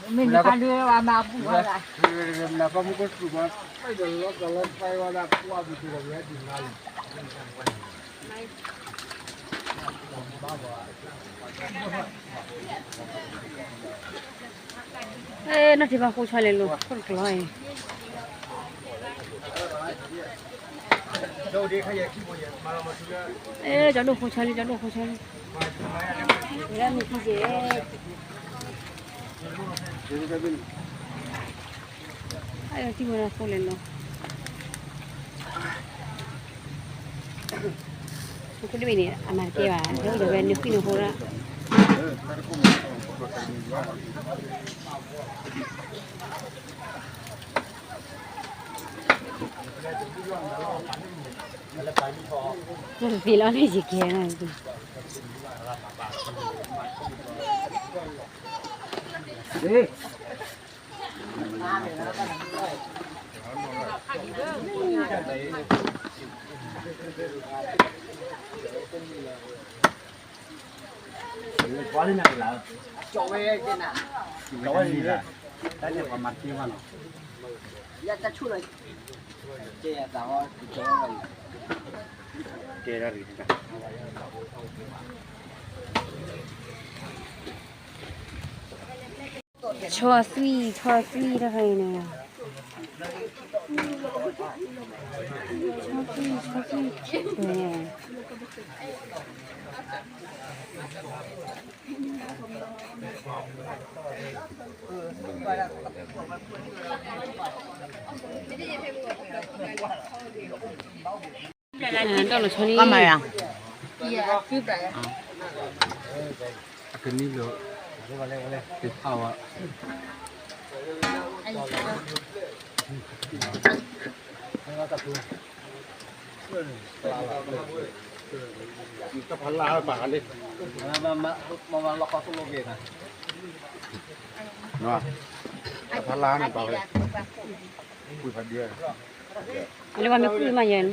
မ့ၢ်နခါဒုးဝဲမၤဘူၣ်ဝဲဒၣ်, မနၤကီၢ်မုၢ်ကိၢ်စူၤဘီ, ပှၤဒီးလီၤကလီၤပှၤဝဲဒၣ် ပှၢ်ပူၤစူၤဒီးဝဲဒၣ်ဒ်မၤလီၤ. နီၢ်ထံဘၣ်ဃိဆီလဲၤလိာ် ခိၣ်တကျီအံၤ, ကၠီဒိၣ်ဃိဆီလံ ကၠီဒိၣ်ဃိဆီလံ, ဝဲဒၣ်မ့ၢ်ကံကဲ, အယထံၣ်ဝဲဒၣ်ဃိလဲၤလိာ် ဖိတဘ့ၣ်န့ၣ် အမၤတကဲဘၣ်, ဒီးဝဲနုာ်ဃံနုာ်ဃိဒၣ်, သ့လီၤန့ၣ်ယကဲ, ဆီသွံၣ် ဆီသွံၣ်တခါအံၤန့ၣ်, ဆီသွံၣ် ဆီသွံၣ်, ဒီးလီၤဆီလံ, အကနံၣ်လၢ တဖၣ်ဝဲ တၢ်ဖးလၢ်ပာ်ဃာ်လံ, တၢ်ဖးလၢ်န့ၣ်ပာ်ဝဲ, ကွံာ်ဖးဒံး, လၢပှၤမ့ၢ်ကွံာ်မးယဲၢ် နဘၣ်ပာ်လီၤဆီန့ၣ်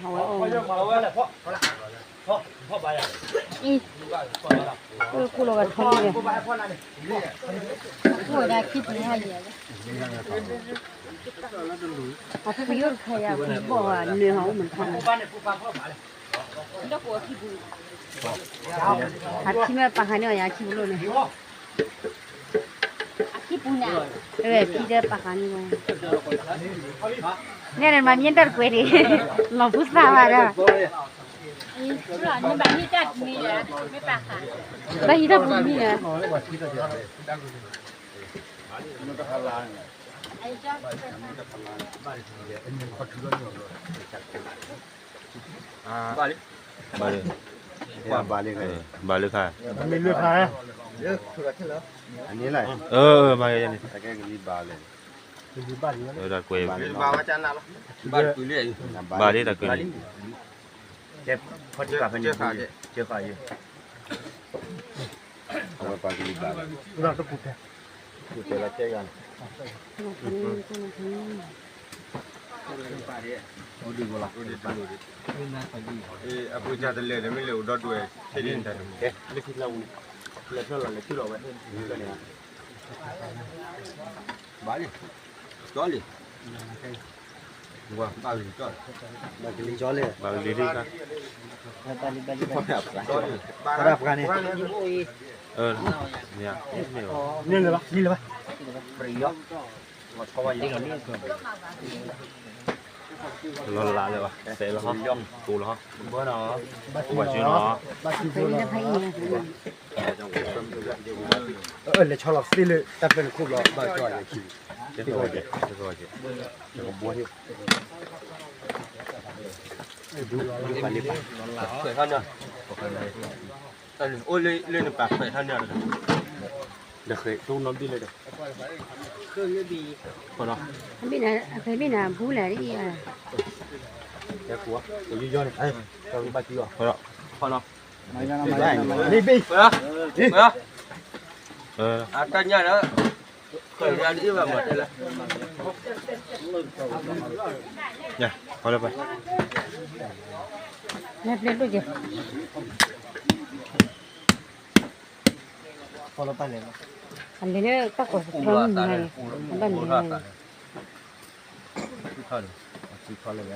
အဝဲအိၣ်, အံၤ, ကွံာ်လီၤဂာ်ထီလံ, အခိၣ်ဒၣ်ခံပူၤဟါယဲၢ်, အဖုယိၣ်တခါယၤ အဖုဘီၣ်ဝဲနွဲၣ်ဟီၣ်အိၣ်မးတခါန့ၣ်, အခံမ့ၢ်ပာ်ဃာ်န့ၢ်အီၤယၤ အခံပူၤလိၣ်န့ၣ်, အခံပူၤန့ၣ်, အဝဲဖံတဲပာ်ဃာ်န့ၢ်ဝဲ, နဲန့ၣ်မၤမ့ၢ်တၢ်တကွဲးန့ၣ်, လီၤဖိသၣ်ဝဲဒီး, ဘၣ်ဟံးတၢ်ပူၤတမံၤန့ၣ်, ဘၣ်လၢ, ဘၣ်လၢ, ဘၣ်လၢခါ, မ့ၢ်လၢခါ, အန့ၣ်လၢ, မၤန့ၣ်, တၢ်ကွဲး, ဘၣ်လၢတၢ်ကွဲးလံ, အဝဲပာ်ကလံၤဘၣ်လံ, အပူၤတၢ်တလဲၤဒီးမ့ၢ်လဲၤအိၣ်ဒီဒူၣ်ဝဲ, လၢခံလၢဝူ, လဲၤဖျီၣ်လီၤလဲၤထံၣ်လီၤဝဲ, န့ၣ် ဘၣ်လံ, ကၠီလံ, ဘၣ်လံ, ကၠီလံ, ဘၣ်လံ, ပှၤဒၣ်ပှၤန့ၣ်, န့ၣ်လၢၤဘၣ်, န့ၣ်လၢၤဘၣ်, လီၤလးလၢၤဘၣ်, စဲးလီၤဟီ, ကိၢ်လီၤဟီ, ဘၣ်ဘၣ်ကၠူနီၤ, လဲၤဆီလီၤသ့လၢတၢ်ဖျၢၣ်န့ၣ်ခိၣ်ဘျီ ဘၣ်ကၠူအလဲၤခံ, တကဘှီ, တကဘှီ, အိၣ်လၢနပာ်ခွဲးထီၣ်န့ၣ်, ဒီးဃဲးတိၢ်နီတဘ့ၣ်လၢဒီး, ဘ့ၣ်နၤ, အဖဲဘ့ၣ်နၤဘူးလဲၣ်, တဲကူ, ယယီန့ၣ်, ဘၣ်ကၠူအီၤ, လံဘ့ၣ်, အတၢ်ညၣ်ဒီး, ဃဲးလၢအဒ်ဘၣ်မၤတဲလၢ, လၢပျဲၢ်ဒိၣ်ကဲ, အလဲၤလၢတၢ်ကိးသတြီမုၢ်နၤန့ၣ်, အဘၣ်လဲၤ,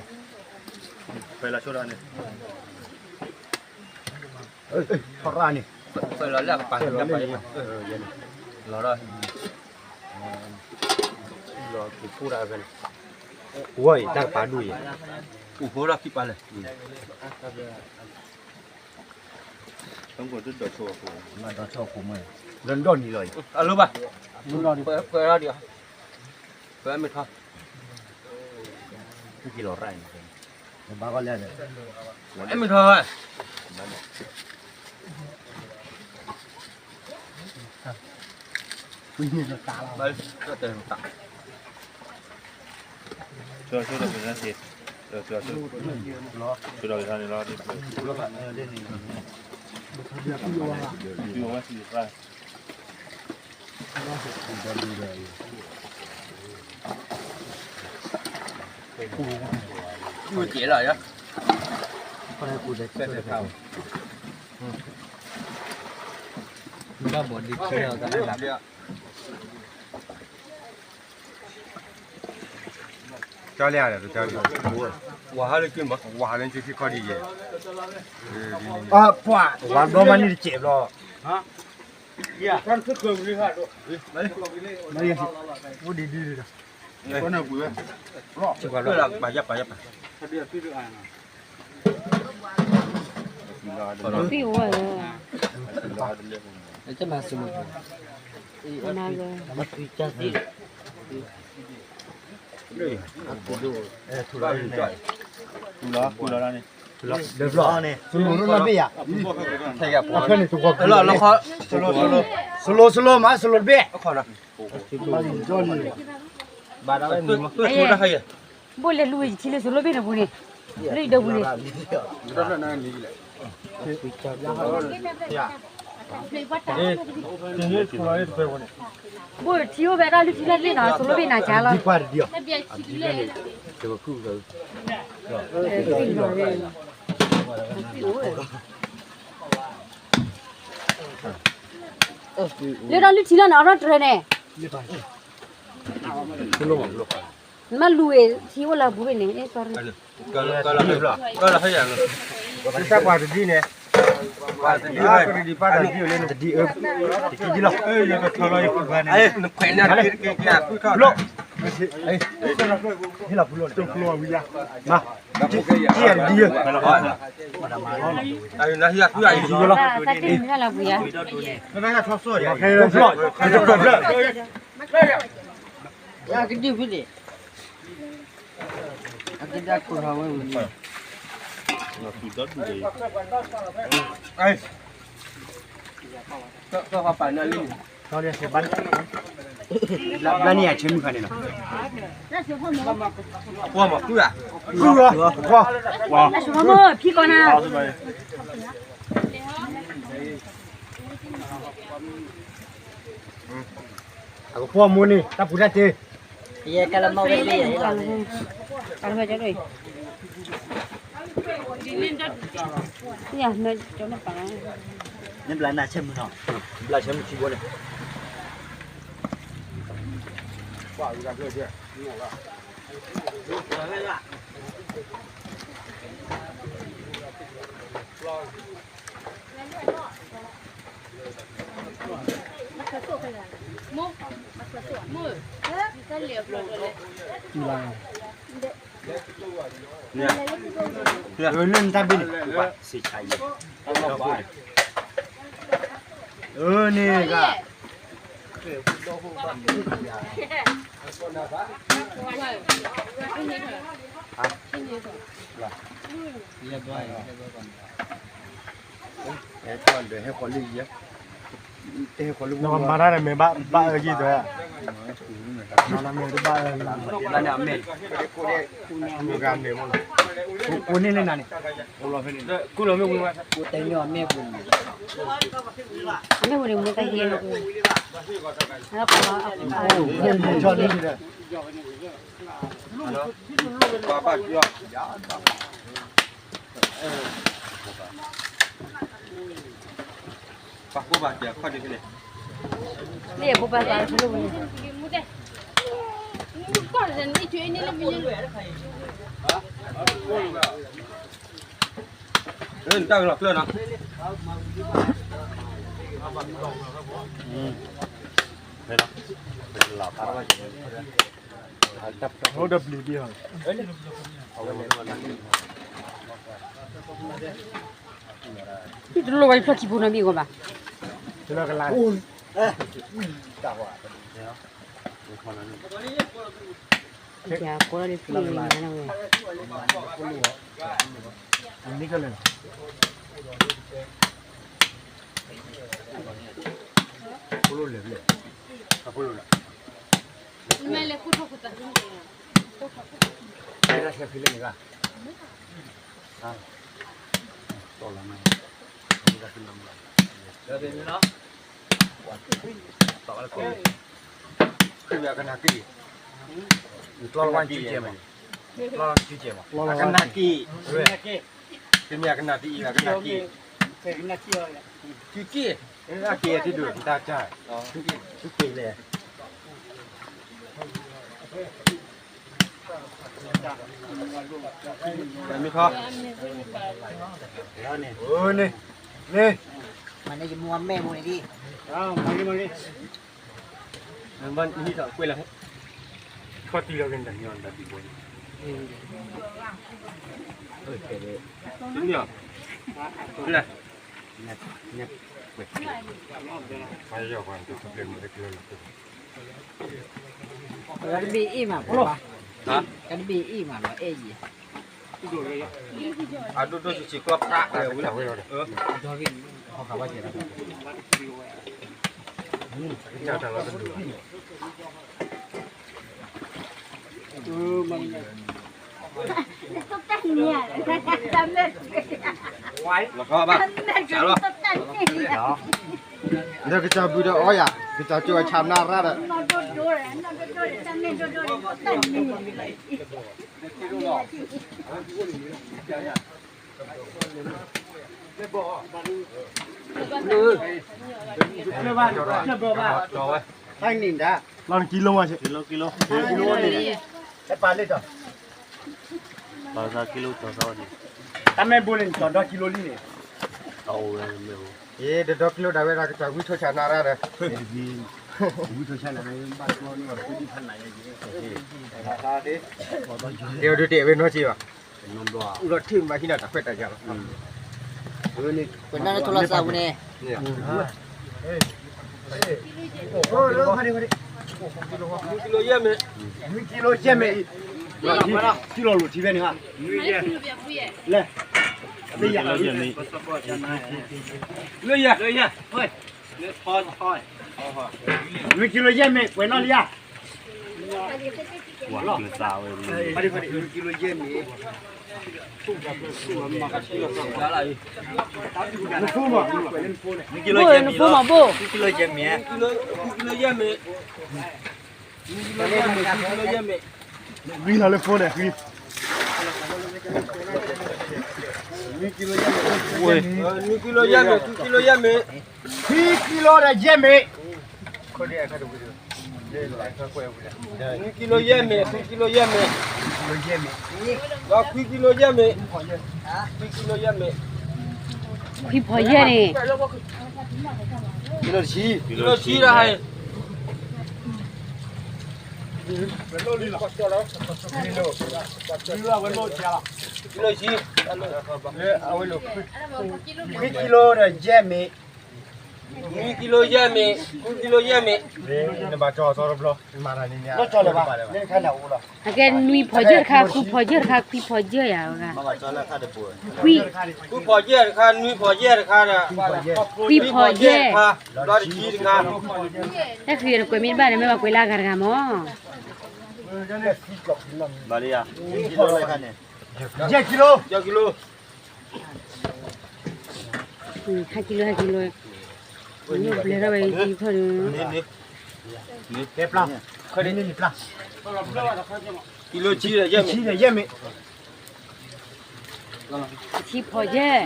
ဖဲလၢဆိဒၣ်န့ၣ်, ထီၣ်ရၣ်န့ၣ်, ဖဲလီၤလၢအကပၤန့ၣ်, လီၤဒီး, လီၤက့ၤဖှိၣ်ဒၣ်ဖဲန့ၣ်, ဝဲအံၤတၢ်ကပၤဒူၣ်အံၤ, ပူၤဖိဒီးခံပာ်လဲၣ် ဒီးဆီၣ်ခိၣ်မ့ၢ်, လၢဒီးနံၤလီၤအံၤ, အလိၣ်ဘၣ်, ပှဲၤထီၣ်ဒံး, ပှဲၤမ့ၢ်ထီၣ်, ဘၣ်ကီလဲၣ်, မ့ၢ်ထီၣ်, ဘၣ်, ဆိဒီးက့ၤန့ၣ်, ဆိဒီးက့ၤန့ၣ်လီၤ, မ့ၢ်က့ၤလီၤယၤ, ဘၣ်ဘီဒ်ခဲလီၤ, ကၠီလၢ, ဝၤဟါလၢကၠံမး, ဝၤဟါလၢကၠံခံခီဒ်ယဲ, ပှၤ, ဝၤဘျီမးန့ၣ်တစဲးဘျီ, အိၣ်ဒံးဒံးဒီး, ပှၤယပှၤယပှၤ, ပှၤဝဲ, လၢဘျီန့ၣ်, စလိၤစလိၤမး စလိၤတဘ့ၣ်, ဘၣ်လၢလူၤဝဲယထံလၢစလိၤဘ့ၣ်န့ၣ်ပူၤန့ၣ်, လၢယဒၢပူၤန့ၣ်, ဘိထံအိၣ်ဖဲတၢ်လုၢ်ထံလၢ်သ့ၣ်နီၤ စလိၤဘ့ၣ်နၤကါလီၤ, လၢတၢ်လုၢ်ထံလၢ်န့ၣ် အထီၣ်တြဲၤန့ၣ်, နမ့ၢ်လူၤဝဲထံအိၣ်လၢအပူၤဘ့ၣ်န့ၣ်, တၢ်ပှၤတဒံၣ်န့ၣ်, ပှၤတဒံၣ်, တဒံၣ်အၢ, တဒံၣ်လီၤ, နခွဲးန့ၣ်, ဟ့ၣ်လီၤပူၤလီၤ, မ့ၢ်, တဒံၣ်အၢ, တဒံၣ်လီၤ, တဒံၣ်လီၤ, တဒံၣ်လီၤ, ကဒံၣ်ဖုန့ၣ်, အကဒၣ်ခိၣ်ထီၣ်ဝဲဝံၤ, ဘျါန့ၢ်ယၤဆၢမုၢ်ခါန့ၣ်လီၤ, ဖံကီးနၤ, အကဖီမိၢ်န့ၣ် တၢ်ပူၤတၢ်တ့, နဘျါနၤဆၢမုၢ်နီၤ, ဘျါဆၢမုၢ်ထံဘိန့ၣ်, လၢနတၢ်ဘ့ၣ်န့ၣ်, အၢန့ၣ်ဂၤ, ဟဲထီၣ်ဒီးဟဲဃီၤလံယဲ, တဟဲဃီၤလံ မၤတၢ်န့ၣ်မ့ၢ်ဘၣ်အၢယံၤဒီး, မၤတၢ်မ့ၢ်တဘၣ်အၢ, မ့ၢ်, ကိးန့ၢ်လၢနၤန့ၣ်, ကိးလီၤဖဲန့ၣ်, ကိးလီၤမ့ၢ်ဝံၤမး, ကိးတဲမ့ၢ်အီၤမ့ၢ်ပူၤန့ၣ်, မ့ၢ်ပူၤန့ၣ်မ့ၢ်တၢ်ဟ့ၣ်လီၤ, ဟဲဃီၤလီၤ, ပှၤဘၣ်, ပှၤကိးဘၣ်ကဲခီၣ်ဒ်ဖဲန့ၣ်, လၢဖိပၢ်သးဖိလိၣ်ဝဲန့ၣ်, တၢ်လီၤကျၢၢ်နီၤ, အိၣ်ဒီးပျံၤဒံးဟီ, တလိၣ်ဝဲဖျၢၣ်ခံဖိနီတမံၤဂီၢ်ဘၣ်, ကလါ, ကိးလီၤဒ်ဖျၢၣ်နၤဝဲ, မ့ၢ်ကလဲၣ်, ဖိလိၣ်လဲၣ်, ဖိလိၣ်လဲၣ်, မ့ၢ်လဲၤခိၣ်ထီၣ်ခိၣ်သး, ဖဲလၢဆဲဖဲလဲၣ်န့ၣ်ဘၣ်, ခရံာ်အကနၣ်က့ၢ်, ကျီလီၤဝဲက့ၢ်ကဲမး, ကျီလီၤက့ၢ်ကဲမး, အကနၣ်က့ၢ်, တမ့ၢ်အကနၣ်တအံၤ အကနၣ်က့ၢ်, က့ၢ်က့ၢ်, က့ၢ်က့ၢ်, က့ၢ်တဒိၣ်တၢ်ကၢ်, က့ၢ်က့ၢ်လဲၣ်, မ့ၢ်ခီ, န့ၣ်, န့ၣ်, မၤန့ၢ်ယမိၢ်အမဲာ်မိၢ်န့ၣ်ဒံး, မၤန့ၢ်, မၤန့ၢ်, မၤန့ၢ်ထီၣ်ကွဲးလီၤ, ခီၣ်တံၢ်လီၤက့ၤတၢ်ညီတၢ်ဒံးဘိန့ၣ်, န့ၣ်, လဲၣ်, ကတဘ့ၣ်အ့ၣ်မး, ကတဘ့ၣ်အ့ၣ်မးလီၤအဲၣ်ယံၤ, အဒိၣ်ဒိၣ်ဆံးဆံးကျီၢ်ပြး, လီၤခီဘၣ်, ဒီးကစၢ်ဘုဒီးအီယၤ, ကစၢ်ကၠိအဆၣ်နၢ်ရၣ်ဒီး, လီၤနကံလိမး, ကံလိန့ၣ်, တၢ်မဲာ်ဘိန့ၣ် နတီၤဒီကံလိလံန့ၣ်, ယတဒီကံလိဒၣ်ဝဲဒၣ် ကစၢ်ဝံထိၣ်ဆၣ်နၢ်ရၣ်ဒီး, ဝံထိၣ်ဆၣ်နၢ်ရၣ်, တဲအီၤဒုးတဲဝဲနီၢ်က့ဘၣ်, အိၣ်ဒီးထံၣ်မးဟံးနၤတၢ်ခွဲးတၢ်ယာ်လီၤ, ပနၢ်ထိၣ်လီၤသးပူၤန့ၣ်, နွံကံလိယဲၢ်မ့ၢ်, နွံကံလိယဲၢ်မ့ၢ်, ထံလီၤလိာ်ထံဖဲန့ၣ်, လဲၣ်, လၢယၤ, နွံကံလိယဲၢ်မ့ၢ် ပှဲၤနီၣ်လံဧါ, နွံကံလိယဲၢ်မ့ၢ်, နဖိမးဘိ, နွံကံလိယဲၢ်မ့ၢ်, ဂံၢ်လီၤလၢဖိန့ၣ်, ဂံၢ်, နွံကံလိယဲၢ်မ့ၢ်, နွံကံလိယဲၢ်မ့ၢ်, နွံကံလိယဲၢ်မ့ၢ်, နွံကံလိဒီးယဲၢ်မ့ၢ်, ခိၣ်ဒ့ၣ်အခါတဝံၤတဝံၤ, နွံကံလိယဲၢ်မ့ၢ်, ခွံကံလိယဲၢ်မ့ၢ်, ခွံကံလိယဲၢ်မ့ၢ်, ခွံကံလိယဲၢ်မ့ၢ်, ခွံဖီယဲၢ်, ခွံဖီယဲၢ်န့ၣ်, ကံလိဆံ, ကံလိဆံလီၤ, ကံလိဆံ, ခွံကံလိဒီးယဲၢ်မ့ၢ်, နွံကံလိယဲၢ်မ့ၢ်, ခွံကံလိယဲၢ်မ့ၢ်, နဘၣ်ကၠီၤအသီတဘျီ, အကဲနွံဖီယဲၢ်တခါ, ခွံဖီယဲၢ်တခါ, ခွံဖီယဲၢ်ယၤ, ခွံဖီယဲၢ်တခါ, နွံဖီယဲၢ်တခါ, ခွံဖီယဲၢ်တခါ, တၢ်ဃံနကွဲးမ့ၢ်တဘၣ်န့ၣ် မ့ၢ်ဘၣ်ကွဲးလၢအဂၤတဂၤမၢ်, ယဲၢ်ကံလိ, ယဲၢ်ကံလိ, ဟဲကံလိ, ဟဲကံလိ, ဘျဲၣ်ထီၣ်ဝဲအံၤထီၣ်ဒီး, ကံလိဆံဒီးယဲၢ်မ့ၢ်, ဆံဖီယဲၢ်, ဆံဖီယဲၢ်,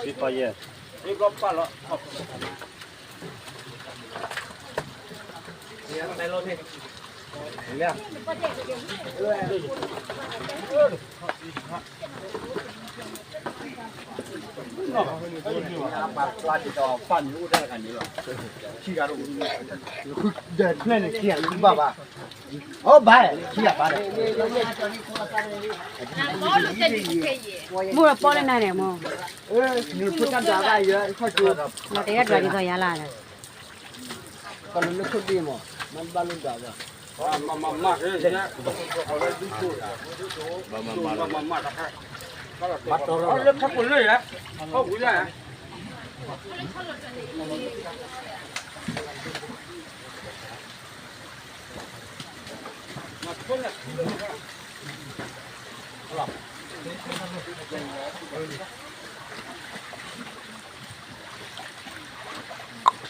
ဘၣ်ဘၣ်, ဘၣ်လၢခံဂၤဘၣ်ဒီး, ဘိၣ်ဒီးပီၣ်လၢနၤန့ၣ်မၢ်, နတယဲၢ်ဒွးဒ်သိးယၤလၢ်ဒီး, ပှၤလၢလၢခိၣ်ဒ့မၢ်, မ့ၢ်ဘၣ်လၢဒွးဘၣ်, ဘၣ်တီၢ်လၢခီၣ်ခိၣ်လၢယၤ, ခီၣ်ဝံၤလၢယၤ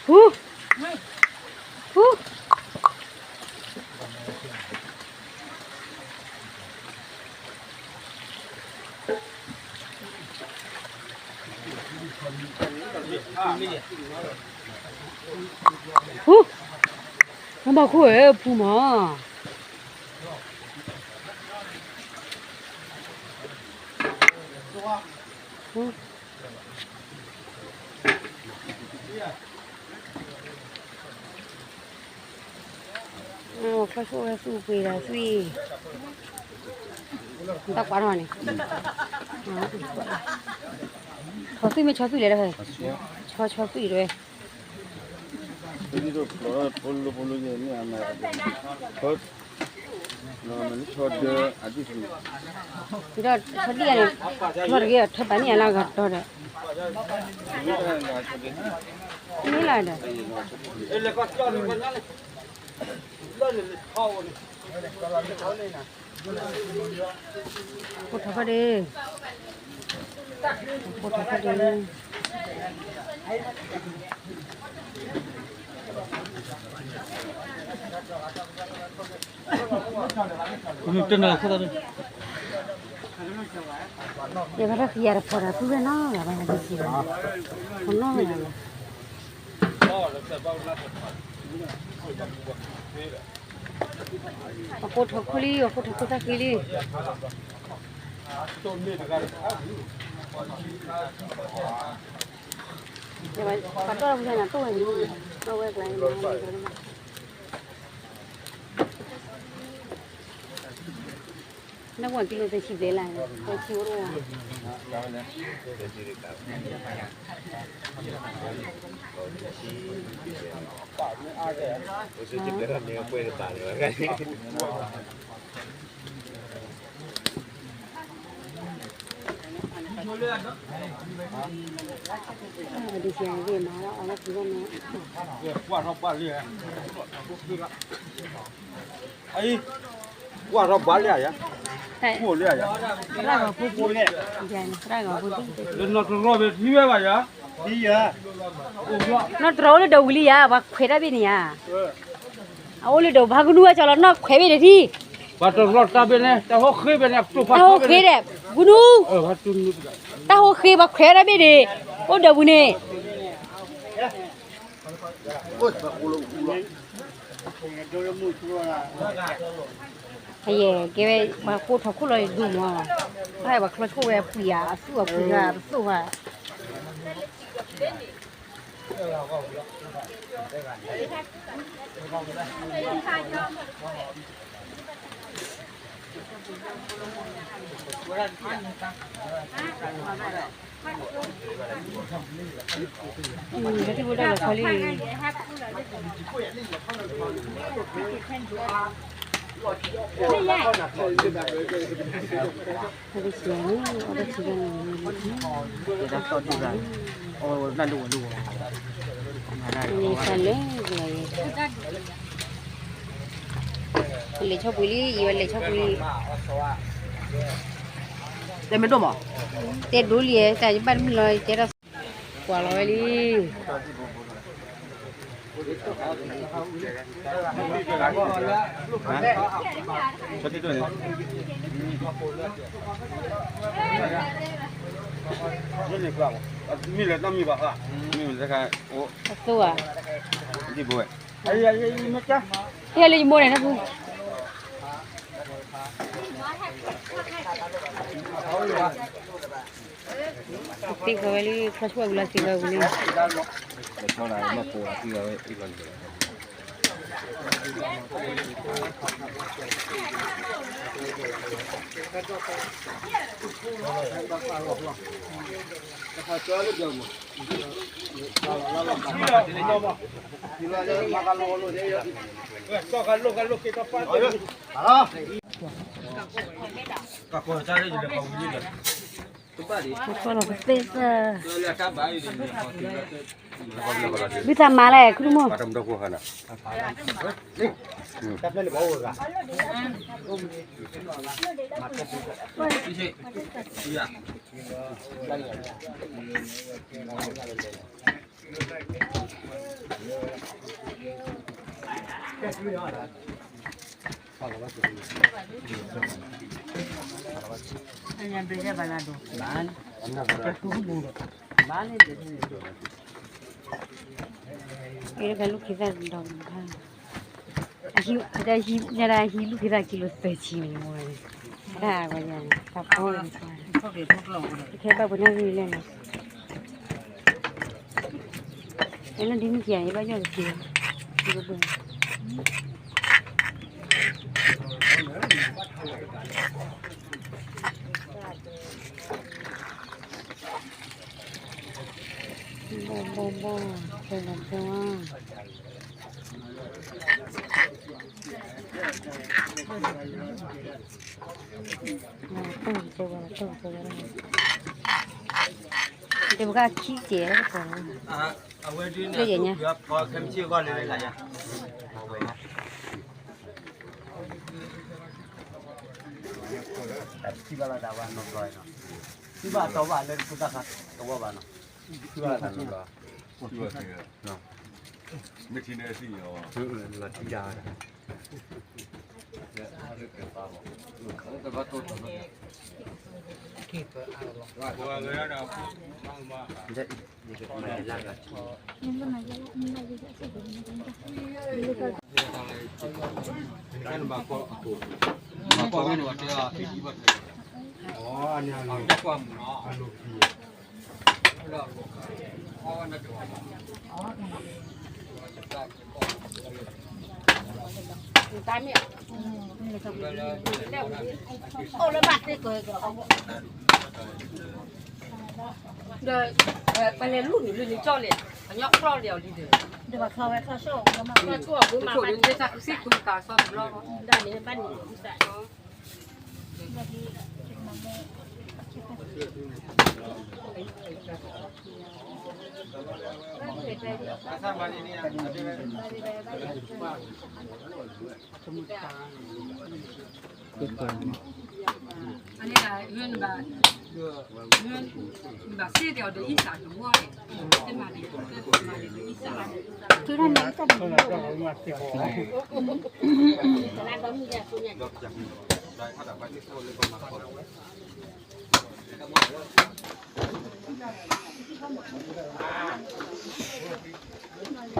ဟူ, ဟူ, ဟူ, နဘၣ်ခိၣ်ဧၢ ပူၤမး, ဟူ ချီၣ်ဆိၣ်ဝဲသူၣ်ပှ့ၤဒီးသွံၣ်, တၢ်ကွၢ်ထီၣ်န့ၣ်, ဆီသွံၣ်မ့ၢ်ဆီသွံၣ်လဲၣ်, ဆီဆီသွံၣ်တဝဲ, ဒီးဆီဒံၣ်န့ၣ်, ထီၣ်တဂ့ၤ ထီၣ်ပာ်န့ၢ်အလၢဂၤတီၤဒီး, မ့ၢ်လၢဒီး ကိၢ်ထီၣ်ခီၣ်ဒ့, ကိၢ်ထီၣ်ခီၣ်ဒ့, တနၤခိၣ်သၣ်, ယဘၣ်တၢ်ကယၤတဖီဒီး သူဝဲနီၢ်ဂၤဘၣ်ဒ်စံး, ဖီနီၢ်ဂၤလီၤ, အကိၢ်ထီၣ်ခီၣ်လံ, အကိၢ်ထီၣ်ခီၣ်သၣ်ဃံလံ. ပှၤတီၢ်တၢ်ပူၤန့ၣ် တိၢ်ဝဲန့ၣ်, တိၢ်ဝဲကျါန့ၣ်, နကွၢ်ကံလိသၢဆံဘျဲၣ်လၢ်, သၢဆံအိၣ်တအိၣ်ဧါ. ကွၢ်ထီၣ်ဘၣ်လံဧါ, သရၣ်ဂီၤဖိ, သရၣ်ဂီၤဖိ, လၢနီၢ်တရီဘၣ်ထံဝဲဘၣ်ယၤ, နီၢ်တရီအိၣ်လၢဒီးဝံၤလံယၤ, ပှၤခွဲးတၢ်ဘ့ၣ်န့ၣ်ဧါ, အအိၣ်လၢဒီး ပှၤကနူၤဝဲကၠီလီၤ နီၢ်ခွဲးဘ့ၣ်ဒီးထံ, ဘၣ်တရီတၢ်ဘ့ၣ်န့ၣ် တၢ်ဟီၣ်ဃ့ဘ့ၣ်န့ၣ် တၢ်ဟီၣ်ဃ့ဒီး, ကနူၤ, တၢ်ဟီၣ်ဃ့ ပှၤခွဲးတၢ်ဘ့ၣ်န့ၣ်, အိၣ်ဒီးဝံၤန့ၣ်. အယဲၢ် ကဲဝဲ ပှၤကိးထီၣ်ခိၣ်လီၤဒူၣ်မး, ပှၤဟဲပှၤချီဆိၣ်ဝဲအပှံၤဧါ အသူၣ်အပှံၤဧါ ပသိၣ်ဧါ. လဲၤဆီပှ့ၤလံ ယဝဲလဲၤဆီပှ့ၤလံ. တဲမ့ၢ်ဒိၣ်မး, တဲဒိၣ်လံ, တၢ်ယဘၣ်တမုာ်လီၤ တဲဒီး ကွၢ်လီၤဝဲလံ. အသိၣ်ဧါ, ဟဲလၢယမိၢ်န့ၣ် နဖု, သ့ဃာ်ဝဲလံ ခီဆူၣ်အဝံၤလီၤ သ့ဃာ်ဝံၤလံ. ဘုသးမၤလဲၣ် ခရူၣ်မိၢ်. အ့ ကလူၢ်ခ့သၣ်ဒီး အဟံၣ် အတၢ်ဟံၣ် ညါတၢ်ဟံၣ်လူၢ်ခ့သၣ်ကံလိာ်သၢဆံန့ၣ် မိၢ်ဝဲန့ၣ် အတၢ်ဝဲယၤန့ၣ် တၢ်ဖီန့ၣ် တခဲဘၣ်ပှၤနီၣ်ဂံၢ်လဲၣ်န့ၣ် အဲလၢဒ်မ့ၢ်ကယၤ ယဘၣ်ယီၢ်တက့ၢ် ဘီၣ်ဘီၣ်ဘီၣ် ဖဲလီၤဖဲဝါ တၢ်ကစၢ်ဝဲ တၢ်ကစၢ်ဝဲ တဘၣ်ခံကဲး လၢယညါ ထံၣ်ဘၣ်လီၤဒၣ်ဝဲနီတဘျီနီၤ, ထံၣ်ဘၣ်တီဘၣ်လၢတခိၣ်သၣ်ခါတဝီဘၣ်နီၤ, ထံၣ်ဘၣ်လီၤဒၣ်နီတဘျီ, မ့ၢ်ထံၣ်န့ၣ်ထံၣ်န့ၣ်, လီၤထံၣ်ဒၣ်ဝဲဒၣ်, ဒီး ပလဲၤလူၢ်နုာ်လၢနကၠီၣ်လဲၣ်, အညီကျီၢ်လၢအီၤလံဒီး, ဒီးဘၣ်ချီဝဲချီၣ်ဆိၣ်, ချီၣ်ဆိၣ်အပူၤမၤဘၣ်န့ၣ်, ဒၣ်န့ၣ်ဘၣ်န့ၣ် အန့ၣ်ဒၣ် နဘၣ်စ့ၢ်ကီးဒီးအံသၣ်တဝီန့ၣ်, တမၤန့ၣ် တမၤန့ၣ်ဒီးအံသၣ် ဒီး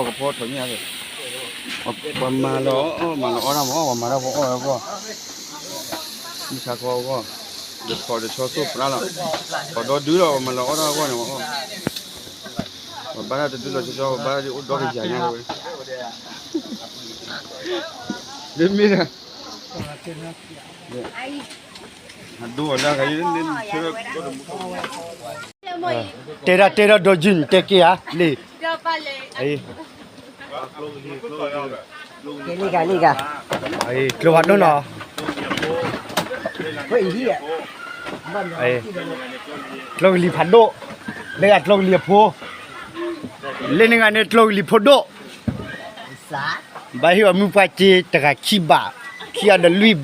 ပှၤကဖီထီၣ်ညၣ်ဒီး ပှၤမၤလီၤအီၣ် မၤလီၤအီၣ်တၢ်မၤအီၣ် ပှၤမၤတၢ်ဖိအီၣ်ဝဲအဂီၢ် မုၢ်ဆါခီအဂီၢ် ဒီးထီၣ်ဒီးဆီသိၣ်ပြါလီၤ ပှၤဒီဒုလီၤ ပှၤမၤလီၤအီၣ်တၢ်အဂီၢ်န့ၣ် ပှၤအီၣ် ပှၤဘၣ်တၢ်တဒုလီၤဆီဆီ ပှၤဘၣ်တၢ်အိၣ်ဒီကယၤညါဝဲ မ့ၢ် တဲဒၣ်တဲဒၣ်ဒီးယုၢ်တဲက့ၤဧါ လံ လံဂၤ လံဂၤ ကျိဖးဒိၣ်နီၤ ကျိကလံၤဖးဒိၣ် လၢဂၤကျိကလံၤအဖိ လၢန့ၣ်ဂၤန့ၣ်ကျိကလံၤဖိဒိၣ် ဘၣ်ဟ့ၣ်အီၤမုၢ်ပှၢ်စ့တဂၤခံဘး ခံအီၤဒီးလွံၢ်ဘး ပှၤဃါ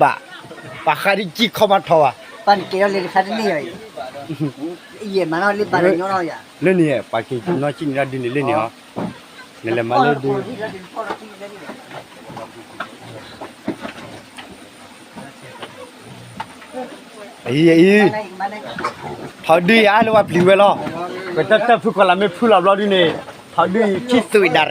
ဒ်ကံၢ်ခီမးထီၣ်ဘၣ် ပှၤန့ၣ်ကဲထီၣ်လၢတခါတန့ၢ်ဘၣ် ယဲၢ်မၤနီၣ်လၢပှၤတညီနီၣ်ယၤ လၢန့ၣ် ပှၤက့ၤနီၢ်ကံၣ်န့ၣ်ဒၣ်ဒုန့ၣ်လၢန့ၣ်ဟီ နလဲၤမၤလၢဒု အံၤအံၤ ထီၣ်ဒုအံၤအါလၢပှၤပျံၤဝဲလီၤ ပ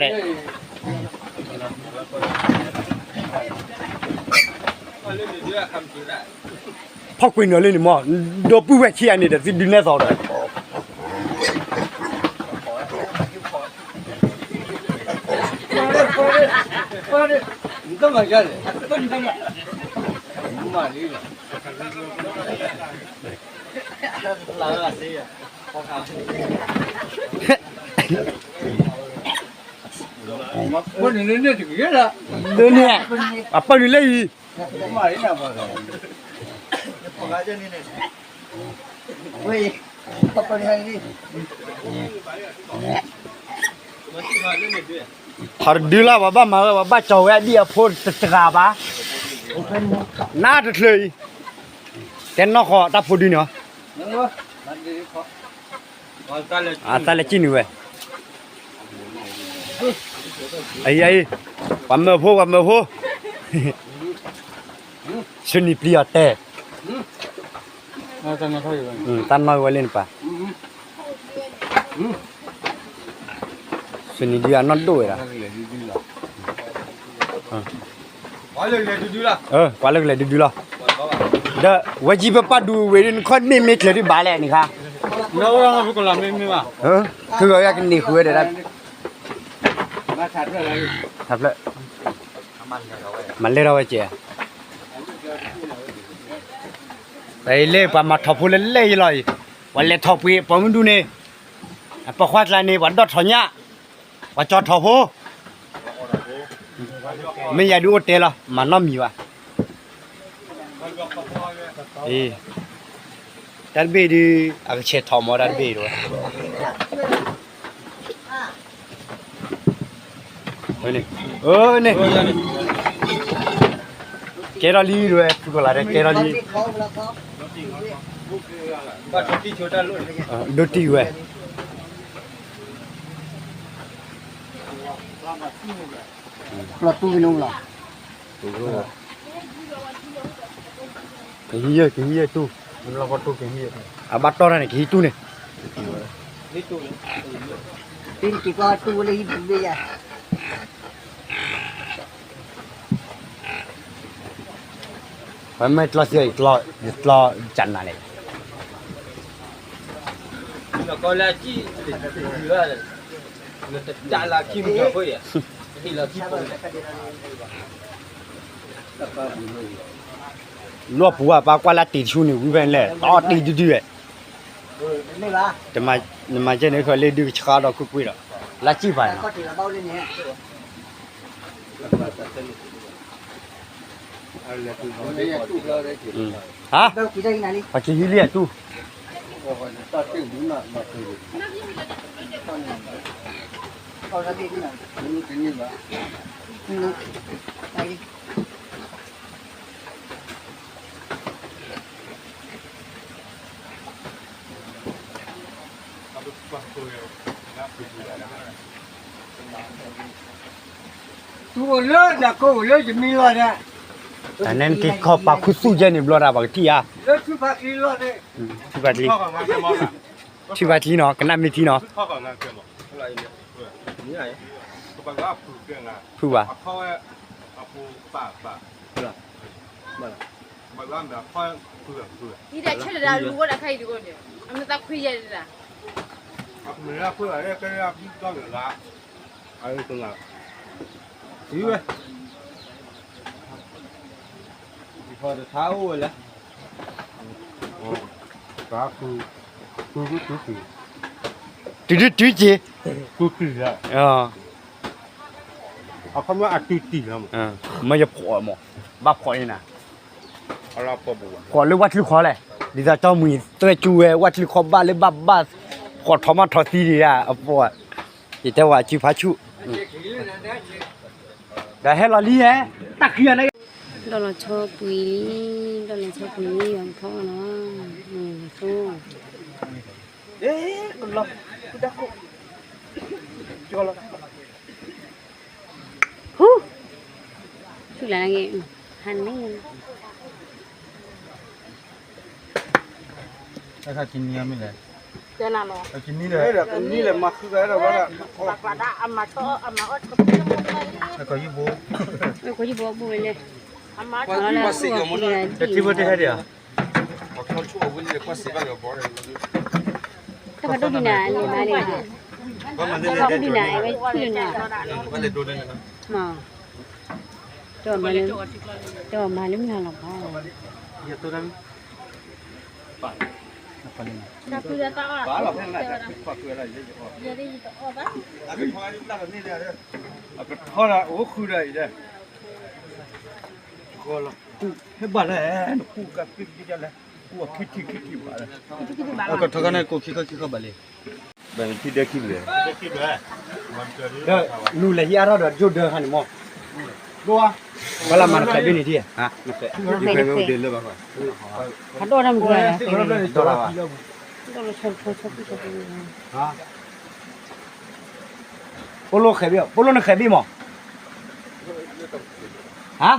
တၢ်တၢ်ဖုကီၢ်လၢမ့ၢ်ဖုလီၤဘျီဒုန့ၣ် ထီၣ်ဒုအံၤခံသွံးဒၣ်ရဲၣ် ဖီၣ်ကွံာ်နုာ်လံန့ၣ်မ့ၢ် ဒီပုၢ်ဝဲၢ်ခံဂၤန့ၣ်ဒီးသုဒုနဲၣ်သိးဒီး ဒုန့ၣ် အပၢ်နုာ်လၢအံၤ ထီၣ်တဒုလီၤ ပှၤဘၣ်မၤဝဲ ပှၤဘၣ်ကၠီၤဝဲအဒံၣ်အဖိတတဂၤဘၣ် နါတချုးအံၤ တဲနီၢ်ဃီတၢ်ဖိဒုန့ၣ် အသးလဲၤကံၣ်နုာ်ဝဲ အံၤအံၤ ပှၤမၢဖိ ပှၤမၢဖိ ဆူနံၤပျံၤအီၤတဲ တၢ်နီၣ်ဝဲလၢနပၢ် ဆူနံၤဒုအနီၢ်ဒိၣ်ဝဲဒၣ် ပှၤလၢကလဲၤဒုဒုလီၤ ဒီးဝဲကံၣ်ပပၢ်ဒူဝ့ၤဒု နခီၣ်မ့ၢ်မ့ၢ်ကျဲၤဒုဘၣ်လဲၣ်န့ၣ်ခါ ခုဂၤယကန့ၢ်ဃုာ်ဝဲဒီး ဖျၢၣ် မၤလဲၢ်ထီၣ်ဝဲကဲ တၢ်အံၤလၢပှၤမၤထီၣ်ဖိလၢလဲၢ်ယလီၤအံၤ ပှၤလဲၤထီၣ်ပှ့ၤ ပိာ်မုၣ်ဒူန့ၣ် အပိာ်ခွါကျါန့ၣ် ပှၤဒီၣ်ထီၣ်ညၣ် ပှၤကၠီထီၣ်ဖိ မ့ၢ်ယၤဒုအိၣ်တဲလီၤ မၤနီတမံၤဘၣ် အံၤ တၢ်တဘ့ၣ်ဒု အကဆဲးထီၣ်မီၤတၢ်တဘ့ၣ်ဒုဝဲ န့ၣ် အန့ၣ် ကဲထီၣ်လံဒုဝဲ ဖုကီၢ်လၤတဲကဲထီၣ်လံ ဒိတံၢ်ဝဲ လီၤတူၢ်ကနူလီၤ ကဟံးယဲၢ် ကဟံးယဲၢ်တူၢ် အဘၣ်တီၢ်တၢ်န့ၣ် ကဟံးတူၢ်န့ၣ် သ့ၣ်တက့ၤကွၢ်တူၢ်လၢဟံၣ်ပူၤဘ့ၣ်ယၤ ပမ့ၢ်ကျီစံး ယကျီ ယကျီကနၤလဲၣ် လီၢ်ပူၤအပၢ်ကွၢ်လၢတ့ၢ်တဆူန့ၣ် ဝံဖဲလဲၣ် တီၢ်တ့ၢ်ဒုဒုဝဲ နမၤကဲန့ၣ် ဃီလၢဒုကဆှါဒီးကွ့ၢ်ကွ့ၢ်ဒီး လၢစံၣ်ပၤန့ၣ် ဟါ ပှၤကဟံးလံအတူၢ် တူၢ်အိၣ်လၢနကိးအိၣ်လၢယမံလီၤဒၣ် တၢ်န့ၣ်နက့ၤခီပာ်ခူသူၣ်ယဲၢ်န့ၣ်ဘျီတၢ်ပှၤကထံၣ်ဧါ, ထံၣ်ဘၣ်ချံ, ထံၣ်ဘၣ်ချံနီၤ ကနၣ်မ့ၢ်ထံနီၤ, ဖုဘၣ်, အမ့ၢ်သးခွံယဲၢ်န့ၣ်, အဝဲ ယဖီတထါအိၣ်ဝဲလဲၣ်, တုၤဒုတုၤက့ၤ, အခီပညီအတုၤတံၢ်လီၤ, မ့ၢ်ယဖီမး, ဘၣ်ဖီန့ၣ်နၤ, ဖီလၢဝၣ်ချံခီလဲၣ်, ဒ်သိးကၠီမုၢ်သွဲၣ်ကၠူဝဲ ဝၣ်ချံခီဘၣ်လၢဘၣ်ဘၣ်, ဖီထီမးထီသံဒံးဧါ, အပီ, ယတဲဝဲစုဖးဆူၣ်, ဒီးဟဲလီၤလံဟဲ, တၢ်ခံဂၤန့ၣ် ဒီးလီၤဆီပှံၤလံ, ဒီးလီၤဆီပှံၤလံ ယွၤကထီၣ်အီၣ်နီၤ, သိ, ကလီ, ဟူ, ဆူၣ်လၢနဂ့ၤ, ဟါန့ၣ် တၢ်ခါကနံၤမ့ၢ်လဲၣ်, ကနံၤလဲၣ်, ကနံၤလဲၣ် မၤဃုဂၤဒီးဝဲဒၣ်, ကယုဘိ, ကယုဘိဘိဝဲလဲၣ်, တထံၣ်ဘိတဟဲဒံးဧါ, တၢ်ကဒိၣ်ဒံးနၤ, တၢ်ကဒိၣ်ဒံးနၤ, ဝဲဆူၣ်လၢနၤ, မ့ၢ်, တမၤလၢမုၢ်ဟါလီၤဘၣ်, အကထီၣ်ဒၣ်အိၣ်ဃုဒၣ်အံၤဒီး, ဟဲဘၣ်လဲၣ်, နကူၣ်ကပ့ၢ်ကဒ်လဲၣ်, ကူၣ်အခံထံခံထံဘၣ်လဲၣ်, အကထီၣ်ခါန့ၣ် ကူၣ်ခံခီခံခီဘၣ်လံ, ဘၣ်နထံၣ်ဒဲခံဘျဲၣ်, ဒီးနူလဲၤဟံးအါထီၣ်ဒီးယိၣ်ဒၢခါန့ၣ်မး, ဘၣ်လၢမၤနဃဲးဘ့ၣ်န့ၣ်ထံၣ်, နဃဲး, ဖးဒိၣ်တၢ်မုၢ်, ပိလိၣ်ဃဲးဘ့ၣ်, ပိလိၣ်နဃဲးဘ့ၣ်မး, ဟါ,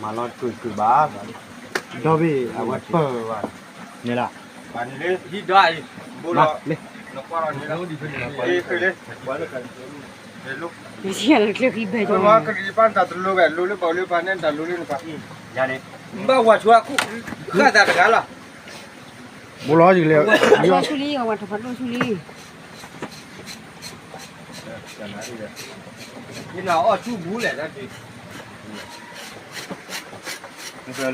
မၤလီၤကွံာ်ကွံာ်ဘၣ်, ဒီဘ့ၣ်အဝဲပၢၢ်ဘၣ်, န့ၣ်လီၤ, ဟံးဒီးအံၤ, ဘိလီၤ, ကရံၣ်ပၢ်တၢ်တလိၤဘၣ် လိၤလၢပှၤလိၤပှၤန့ၣ်တၢ်လိၤလၢနပှၤ, ဘၣ်ဝၤဆိအကူၣ်, ဃၣ်သးတဂၤလီၤ, ဘိလီၤ, ဆူလံ, ဝၤထီၣ်ဖးဒိၣ်ဆူလံ, ယနအီၣ်ဆူဘူးလဲၣ်, ဘိလံ,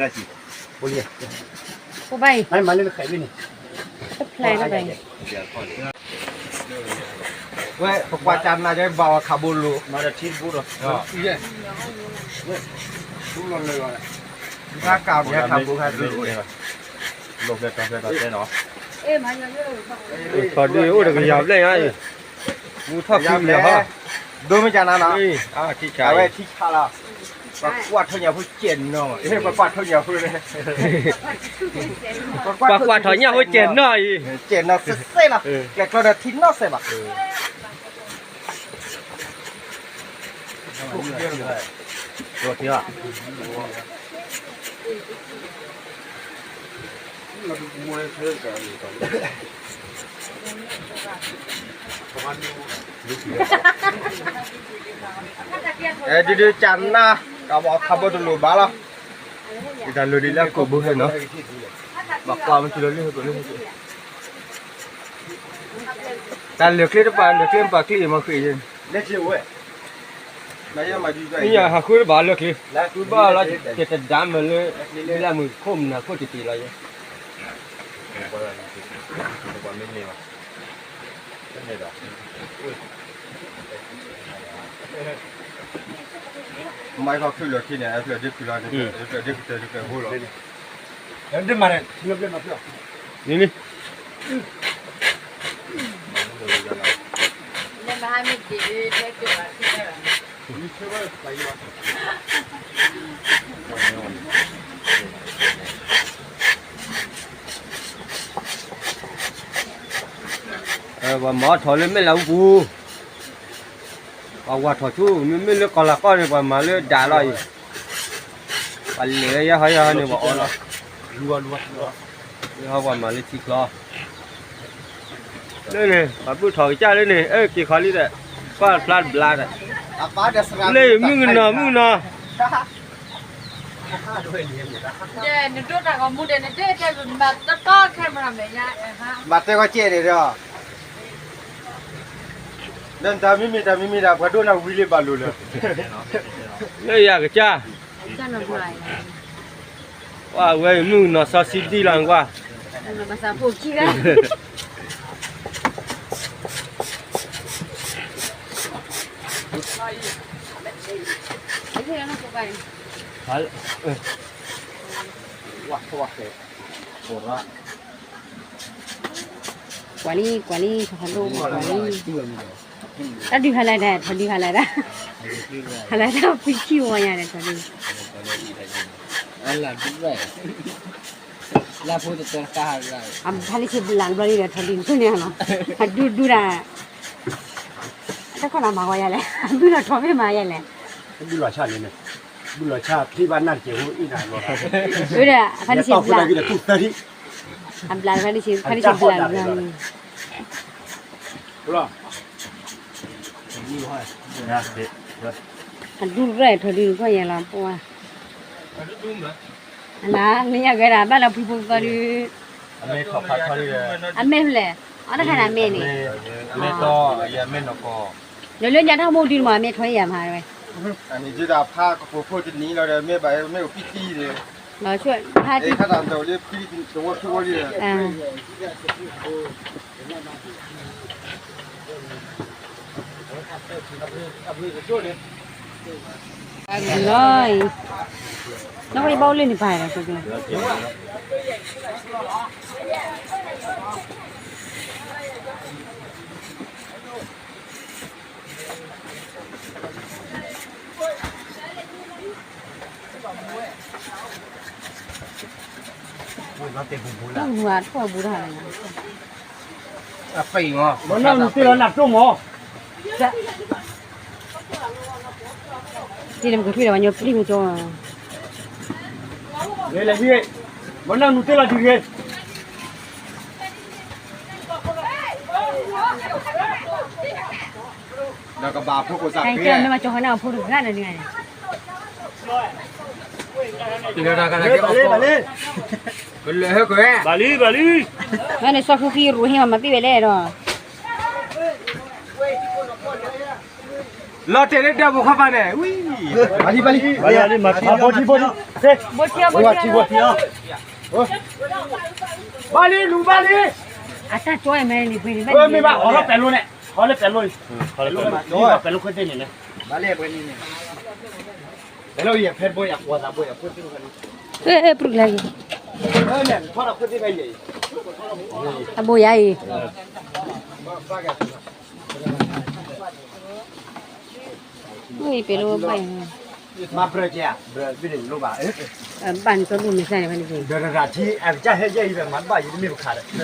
ဘိဘၣ်အံၤ, မၤလၢနဃဲးဘ့ၣ်န့ၣ်, တဖျါဘၣ်အံၤ, ဝဲပကွၢ်တၢ်နၤဒီးဘၣ်ဝဲခးဘိလိၤ, မၤဒီးထံတဘိဒီး, ဘၣ်ကးပှဲၤခးဘိခါ, ထီၣ်ဒုးအိၣ်တကယၤဘျဲၣ်ညါအံၤ, မူထီၣ်ခံဘျဲၣ်ဟီ, ဒိမ့ၢ်ကနၤနီၤ, အဝဲထံဆးလီၤ, ပှၤကွၢ်ထီၣ်ညၣ်ဖိစဲးနီၤ, ပှၤကွၢ်ထီၣ်ညၣ်ဖိ, ပှၤကွၢ်ထီၣ်ညၣ်ဖိစဲးနီၤအံၤ, စဲးနီၤစဲးစဲးလီၤ, ကျဲၤကျီဒီးထံနီၣ်စဲးဘၣ် အဲ ဒုးဒုးကနၣ်, ကဘၣ်ခးဘိတလိၤဘၣ်လီၤ, ယတၢ်လိၤဒ်လၢကိးဘိဟဲနီၤ, ဘၣ်ကွၢ်မ့ၢ်တုၤလီၤလၢဟဲကိးလၢဟဲကိး, တၢ်လၢာ်ချ့တပာ် လၢာ်ချ့တပာ်ချ့အံၤမ့ၢ်ဃ့ယဲၢ်, မ့ၢ်ယဟးဃုတဘၣ်လၢာ်ချ့, ဘၣ်လၢယတဒါမ့ၢ်လၢ, လၢအမုၢ်ခိၣ်မနၤခိၣ်တတ့ၢ်လီၤယဲၢ် မ့ၢ်ခီခုၣ်လၢာ်ခံန့ၣ် အဖျၢၣ်ဒ့ခုၣ်လီၤ, ဖျၢၣ်ဒ့ခုၣ်တၢ်တကဲးဖိလီၤ, ဒ့မၤန့ၣ်, လံလံ, ပှၤမၤထီၣ်လၢမဲာ်လးအူပူၤ ပှၤဝၤထီၣ်ဆူ မ့မ့ၢ်လၢကီၢ်လၤကီၢ်န့ၣ် ပှၤမၤလၢဒးလီၤအံၤ, ပှၤလဲၤလၢယဟီယဟီန့ၣ် ပှၤအီလီၤ, ယဟီပှၤမၤလၢထံချီ, လၢန့ၣ် ပှၤဘုၣ်ထီၣ်ကစၢ်လၢန့ၣ် အၢက့ၤခီလံဒီး, ကွၢ်ဖျါတဘျါဒီး, လၢမုၣ်ကနီၤမုၣ်ကနီၤ နဒိတၢ်ဂီၤမူဒီး နတဲတဲမၤတတီ camera မဲာ်ညါ, မၤတဲကီကဲန့ၣ်ဒီး, ဒီးတၢ်မ့မ့ၢ်တၢ်မ့မ့ၢ်ဒၣ် ပှၤဒိၣ်နၢ်ဝံၤလံဘၣ်လိာ်လၢ, လၢယၤကစၢ်, ဝဲမုၣ်ကနီၤစီဆှံဒံလီၤကွၢ်, ကွၢ်လံ ကွၢ်လံ ထီၣ်ဒိၣ်ကွၢ်လံ, တၢ်ဒုးဟါလၢဒၣ် ထီၣ်ဒုးဟါလၢဒၣ်, ဟါလၢတၢ်ဖံခံဝီညါဒီးထီၣ်ဒုး, အဖါလံစ့ဘျးဘျီဒီးထီၣ်ဒုးန့ၣ်လီၤ, အဒုဒုဒၣ်, အတခီနၤမၤဝဲယၤလဲၣ်, အဘုလီၤထီၣ်မ့ၢ်မၤယၤလဲၣ်, ဘုလီၤဆၣ်န့ၣ်, ဘုလီၤဆၣ်ဖံဘၣ်နၢ်တကဲးဖိအံၤနၤလီၤ, အဖါလံစ့ဘျး, အဘျးဖါလံစ့, ဖါလံစ့ဘျးလီၤ, အဒုရဲၣ်ထီၣ်ဒုးကီၢ်ယဲလီၤပှၤ, အနၤ မ့ၢ်ယဂဲၤဒၣ်ဘၣ်လီၤဖုဖိသီဒုး, အမဲၢ်ဖဲလဲၣ်, အီတခါန့ၣ်အမဲၢ်န့ၣ်, အမဲၢ်တီ, အမဲၢ်နီၢ်ကီၢ်, နလၢညါတၢ်မိၢ်ဒုးမး အမဲၢ်ထီၣ်ယၤမးဝဲ, အန့ၣ်ဒၣ်ဖးကပိာ်ဖိတနံၤလီၤဒီး မ့ၢ်ဘၣ်မ့ၢ်အိၣ်ပံတံၢ်ဒီး, လီၤဆှၢဖးတံၢ်, ခါတၢ်တဝဲလၢဖံတဝီခံဝီလံ, လီၤအံၤ, နီၢ်ကီၢ်ယဘၣ်အိၣ်လၢန့ၣ်ပၢ်ဒီး, မနုၤအထီၣ်ဘူးတၢ်လဲၣ်, မနုၤနုၤတ့ၢ်လီၤနၢ်တိၢ်မး, တ့ၢ်လၢပကထွံၣ်ဒီးပှၤညီပျံၤမူကၠီ, လဲၤလဲၤဟံး, မနုၤနုၤတ့ၢ်လီၤဒံးဂ့ၤ ဒီးကဘၣ်ဖိကိးစၢ်ဖဲ, မ့ၢ်မၤကၠီၤဃီန့ၣ်အဖိတဂၤန့ၣ်, ဘၣ်လံ ဘၣ်လံ, ဘၣ်လံ, ဘၣ်လံ, မ့ၢ်န့ၣ်စီၤဃုဃံရိၣ်ဟ့ၣ်မၤမၤပ့ၢ်ဝဲလဲၣ်ဒီး, လီၤတဲာ်လၢဒၢးပူၤခီပၤန့ၣ်, ဘၣ်လံ ဘၣ်လံ, ဘၣ်လံ, ဘိထံ ဘိထံ, ဘိထံ, ဘၣ်လံ လူၤဘၣ်လံ, အတၢ်ကၠီမ့ၢ်န့ၣ်, မ့ၢ်ဘၣ် ဟီလၢပဲၤလိန့ၣ်, ဟီလၢပဲၤလိ, ပဲၤလိခွဲသ့ၣ်န့ၣ်လဲၣ်, ပဲၤလိယဖဲဘိယကွၢ်သးဘိယကွၢ်သ့ၣ်, ပရူၣ်လဲၣ်, အဘိယၤအံၤ, မ့ၢ်ပဲၤလိဘၣ်, မၤပြၢကဲ, ဘၣ်န့ၣ်ကၠီဒိၣ်မ့ၢ်စၢ်န့ၣ်ဖဲန့ၣ်, ဒီးရၤထံ အကစၢ်ဟဲယဲအံၤဒီး မၤတဘၣ်ယံၤတမ့ၢ်ပခးဒီး,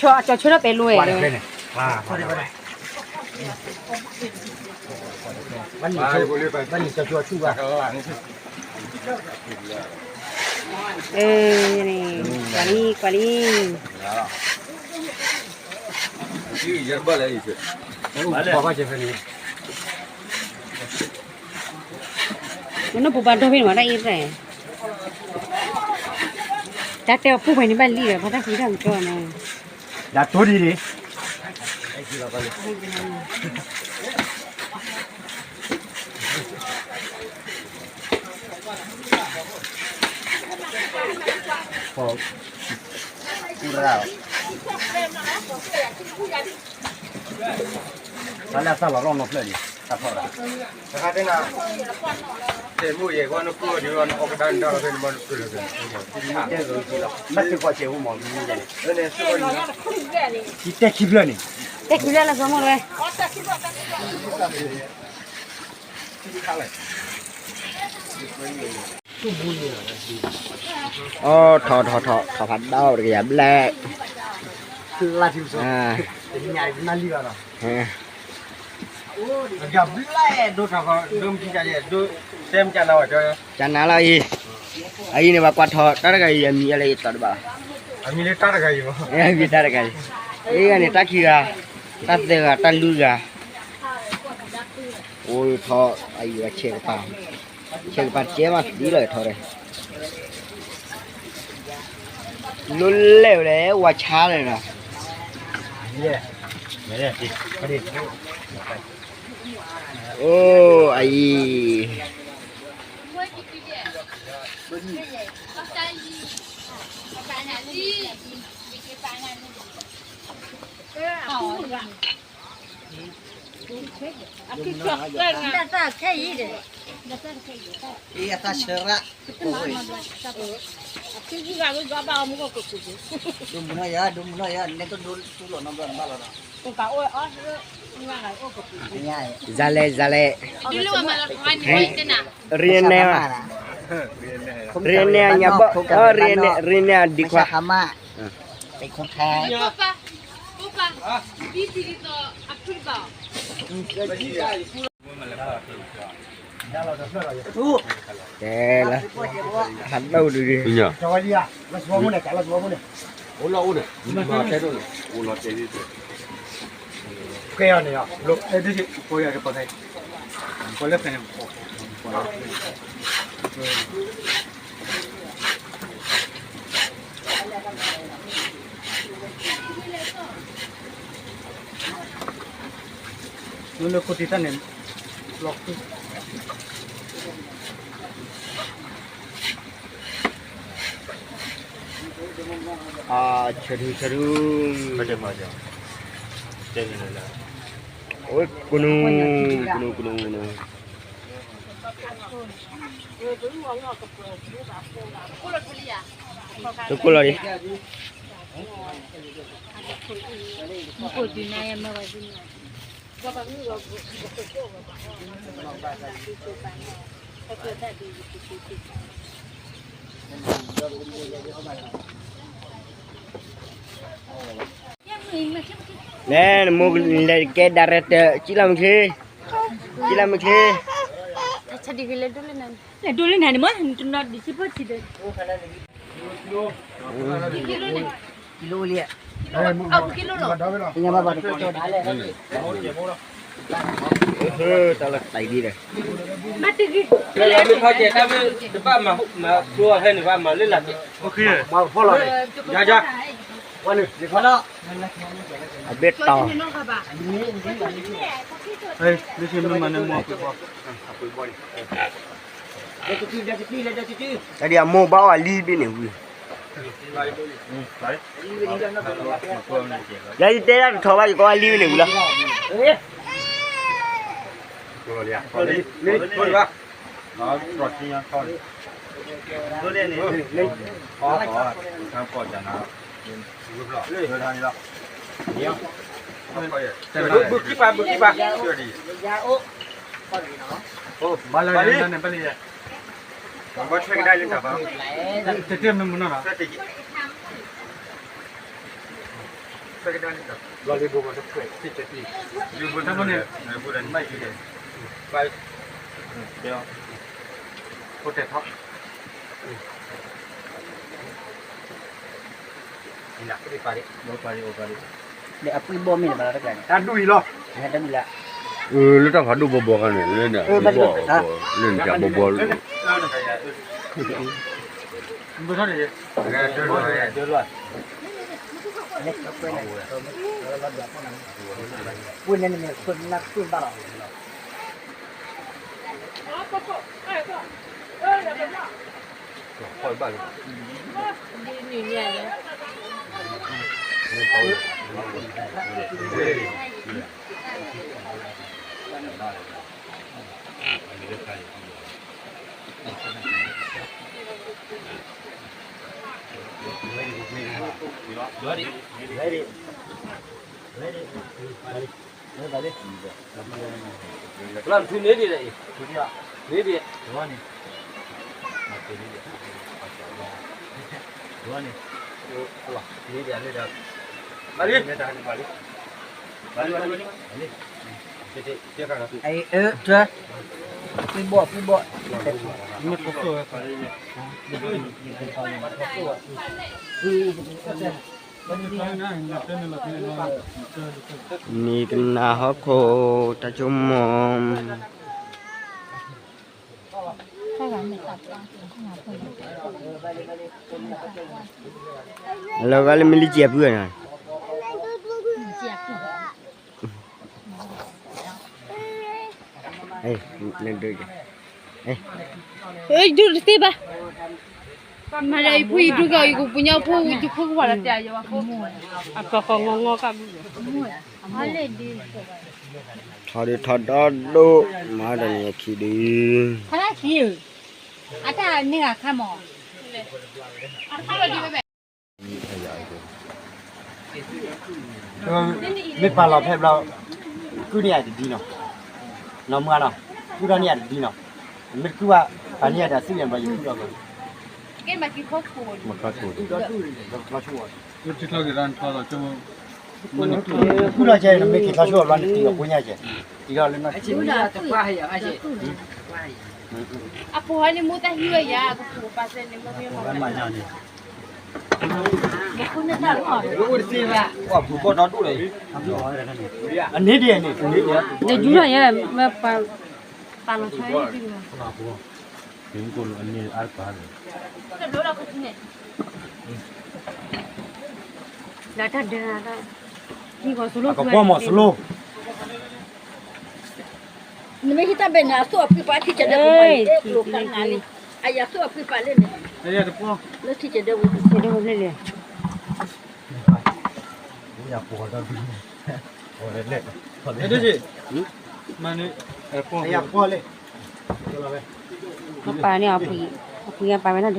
အကၠီဆၢထီၣ်ပဲၤလိဝဲ, ဘၣ်န့ၣ်ကၠီဆူဘၣ်, ကွၢ်လံ ကွၢ်လံ, မ့ၢ်နီၢ်ပူၤပာ်ဒီဖဲန့ၣ်မး တၢ်အ့ၣ်ရဲၣ်, တၢ်တဲအီၤပူၤဖဲန့ၣ်ဘၣ်လံဒီး ဖါတၢ်ဖံးတၢ်မၤကၠီန့ၣ်, ဒၣ်တိၢ်ဒံးန့ၣ် တၢ်လၢအသၣ်လီၤရီၣ်နီတဖျၢၣ်န့ၣ် တၢ်ထီၣ်ဒၣ်, တၢ်တဲနၤ, တဲမုၢ်ယဲၢ်ကွၢ်နကိးဒီး နအီကဒါနဒါလီၤဖဲန့ၣ်မး နဖျၢၣ်လီၤဖဲန့ၣ်, ယတဲခံဖျၢၣ်န့ၣ်, တဲခံဖျၢၣ်လၢကမီၤဝဲ အီ ထီၣ်ထီၣ်ထီၣ်ထီၣ်ဖးဒိၣ်တကယၤဘျဲၣ်, လါထံပစိ, တညါအံၤပနၢ်လံဘၣ်နီၤ, အကဘျဲၣ်ဒိထီၣ်ဃီ ဒိမထံကယဲၢ် ဒိတဲမကနၤဝဲ ကနၤလီၤအံၤ, အအံၤန့ၣ် ပှၤကွၢ်ထီၣ်တၢ်တဂၤအံၤ အမံၤအလဲၤအံၤတီၢ်တဘၣ်, အမံၤလၢတၢ်တဂၤအံၤ, အမံၤတၢ်တဂၤအံၤ, အံၤဂၤန့ၣ် တၢ်ခံဂၤ, တၢ်သၢဂၤ တၢ်လွံၢ်ဂၤ, အိၣ်ထီၣ်အံၤဝဲဆဲးကပၤ, ဆဲးကပၤတကဲမးသံလီၤထီၣ်ဒီး လိၣ်လဲၣ်ဝဲလဲၣ် ဝါဆါလဲၣ်နီၤ, အိၣ်အံၤ စလဲၣ် စလဲၣ်, ရံနဲ, ရံနဲညါဘီ, ရံနဲ ရံနဲဒံခွါ, တဲလၢ ဟးဒိၣ်ဒုးဒုး လၢခိၣ်တံၢ်တၢ်န့ၣ် လီၤ. ဆၢထူ ဆၢထူ, ကနူ ကနူ ကနူ ကနူ, တကိၢ်လီၤဒံး. လဲၣ် နမိၢ်လဲၤကဲ director ကံလီၤမုၢ်ချ့, ကံလီၤမုၢ်ချ့, လဲၤဒိလၢနၤန့ၣ်မ့ၢ် နတနီၤဒံးဆံးဖိဆံးဒီး ကံလီၤလံ, ကံလီၤလံ, တၢ်လီၤတံၢ်ဒီး မ့ၢ်ဖးကဲတၢ်မ့ၢ် တဘၣ်မၤကျိၤဟဲန့ၣ် ဘၣ်မၤလၢလာ်, မၤဖီလီၤန့ၣ်, ယၤယၤ, ဝါန့ၣ် အဘ့ၣ်တီၤ, လၢမ့ၢ်မၤန့ၣ်မ့ၢ်ပှ့ၤဘီ, တၢ်ဒ်အမိၢ်ဘၣ်အီၤလံဘ့ၣ်န့ၣ်ဝံၤ ယၤယတဲဒၣ်တထီၣ်ဘၣ် ယကိးအလံဝဲန့ၣ်ဝံၤလီၤ. ဘုခံပၢ် ဘုခံပၢ်, ဘၣ်လၢန့ၣ် ဘၣ်လၢ တတဲမနုၤမနုၤနီၤ လီၤလံဘိဘိတခွဲး တဘိန့ၣ် ဘိတဲထီၣ် အပှ့ၤဘီမ့ၢ်န့ၣ်ဘၣ်လီၤတက့ၢ်န့ၣ် တၢ်ဒူၣ်အံၤလီၤ တၢ်ဒူၣ်လၢ လၢတၢ်ဖးဒိၣ်ဘီဘီခါန့ၣ် လၢန့ၣ် လၢန့ၣ်ဘီဘီ လီၤထူန့ၢ်ဒံးလဲၣ်အံၤ, န့ၢ်ဒံး, န့ၢ်ဒံးလၢဒီး, မၤလံ, မၤလံ, မၤလံ, အံၤ အၢ တြၢ ကွံဘီၣ် ကွံဘီၣ် မ့ၢ်ကနၣ်ဟီၣ်ခိၣ် တၢ်ဆိကမိၣ် လၢဂၤလၢမ့ၢ်လံကဲၤဖုနီၤ ဒုးတသ့ဘၣ် မၤလၢယဖိယဒုကီး ယကပူၤညါဖိ ယဖိကဝၢ်လီၤတၢ်ယဝၤဖိ အကီၢ်ဃီငီငီကဘုၣ် ထီဒုးထီဒီဒိၣ် မၤတၢ်န့ၣ်အခံဒုး ထီဒုးခံဧၢ အတၢ်န့ၢ်ဂၤခါမး မ့ၢ်ပာ်လီၤဖဲဘျီ ကုၢ်န့ၢ်ယၤတဒ်နီၤ, နီၢ်မုၢ်နီၤ, ကုၢ်ထီၣ်န့ၢ်ယၤတဒ်နီၤ, မ့ၢ်တကုၢ်ဘၣ် ပာ်န့ၢ်ယၤဒီးသ့ၣ်ညါဘျီ ယကုၢ်ထီၣ်ဘျီ, မ့ၢ်ခီၣ်ခိၣ်, ကုၢ်ထီၣ်က့ၤလီၤနထီလီၤ ကုၢ်ထီၣ်ကဲ နမ့ၢ်က့ၤထီၣ်ဆိၣ်ဘျီ နတံၤအီၤဖိညါကဲ, တံၤထီၣ်လၢနီၢ်ဆံး အဖိဟဲန့ၣ်မိၢ်တၢ်ဟံးဝဲယၤ ကပူၤပာ်စဲန့ၣ်မိၢ်မ့ၢ်မၤဝဲ အန့ၣ်ဒ်န့ၣ်, နယူၤထီၣ်ယဲ မ့ၢ်ပာ်လီၤဆီ လၢတၢ်ဒၢ ကကွီၢ်မီၤစလိ နမ့ၢ်ဟံးတၢ်ဘဲန့ၣ် အသိၣ်အဖှံပှၤထံၣ်ကဒဲကမၤန့ၣ် အယၤသိၣ်အဖှံပှၤလၢန့ၣ် လၢထံၣ်ကဒဲဝဲ ကဒဲဝဲလၢလဲၣ် မၤန့ၣ် ပှၤန့ၣ်အပှ့ၤ အပှ့ၤအပာ်ဝဲဒၣ်ဒၢ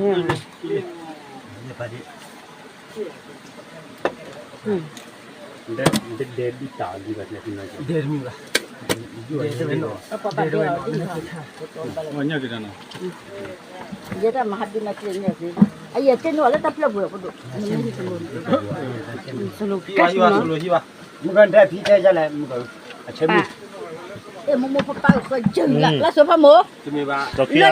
ဒဲဒဲဒုတၢ်ဒုဘၣ် ဒဲတမံၤဘၣ် ဒဲတမံၤဘၣ် ယဲတၢ်မၤဟးဒုနၤကျဲညါက့ အယဲၢ်တ့ၢ်နီၢ်လၢတၢ်ပျၢ်ပူၤအပဒိၣ် စလိဟံးဘၣ် စလိဟံးဘၣ် မုၢ်ကတဲဖံတဲယလဲၣ် မုၢ်က အဆၢမုၢ် အဲ မိၢ်မိၢ်ပပၢ်ကစီယုၢ်လၢ လၢစိဖးမိၢ် လၢ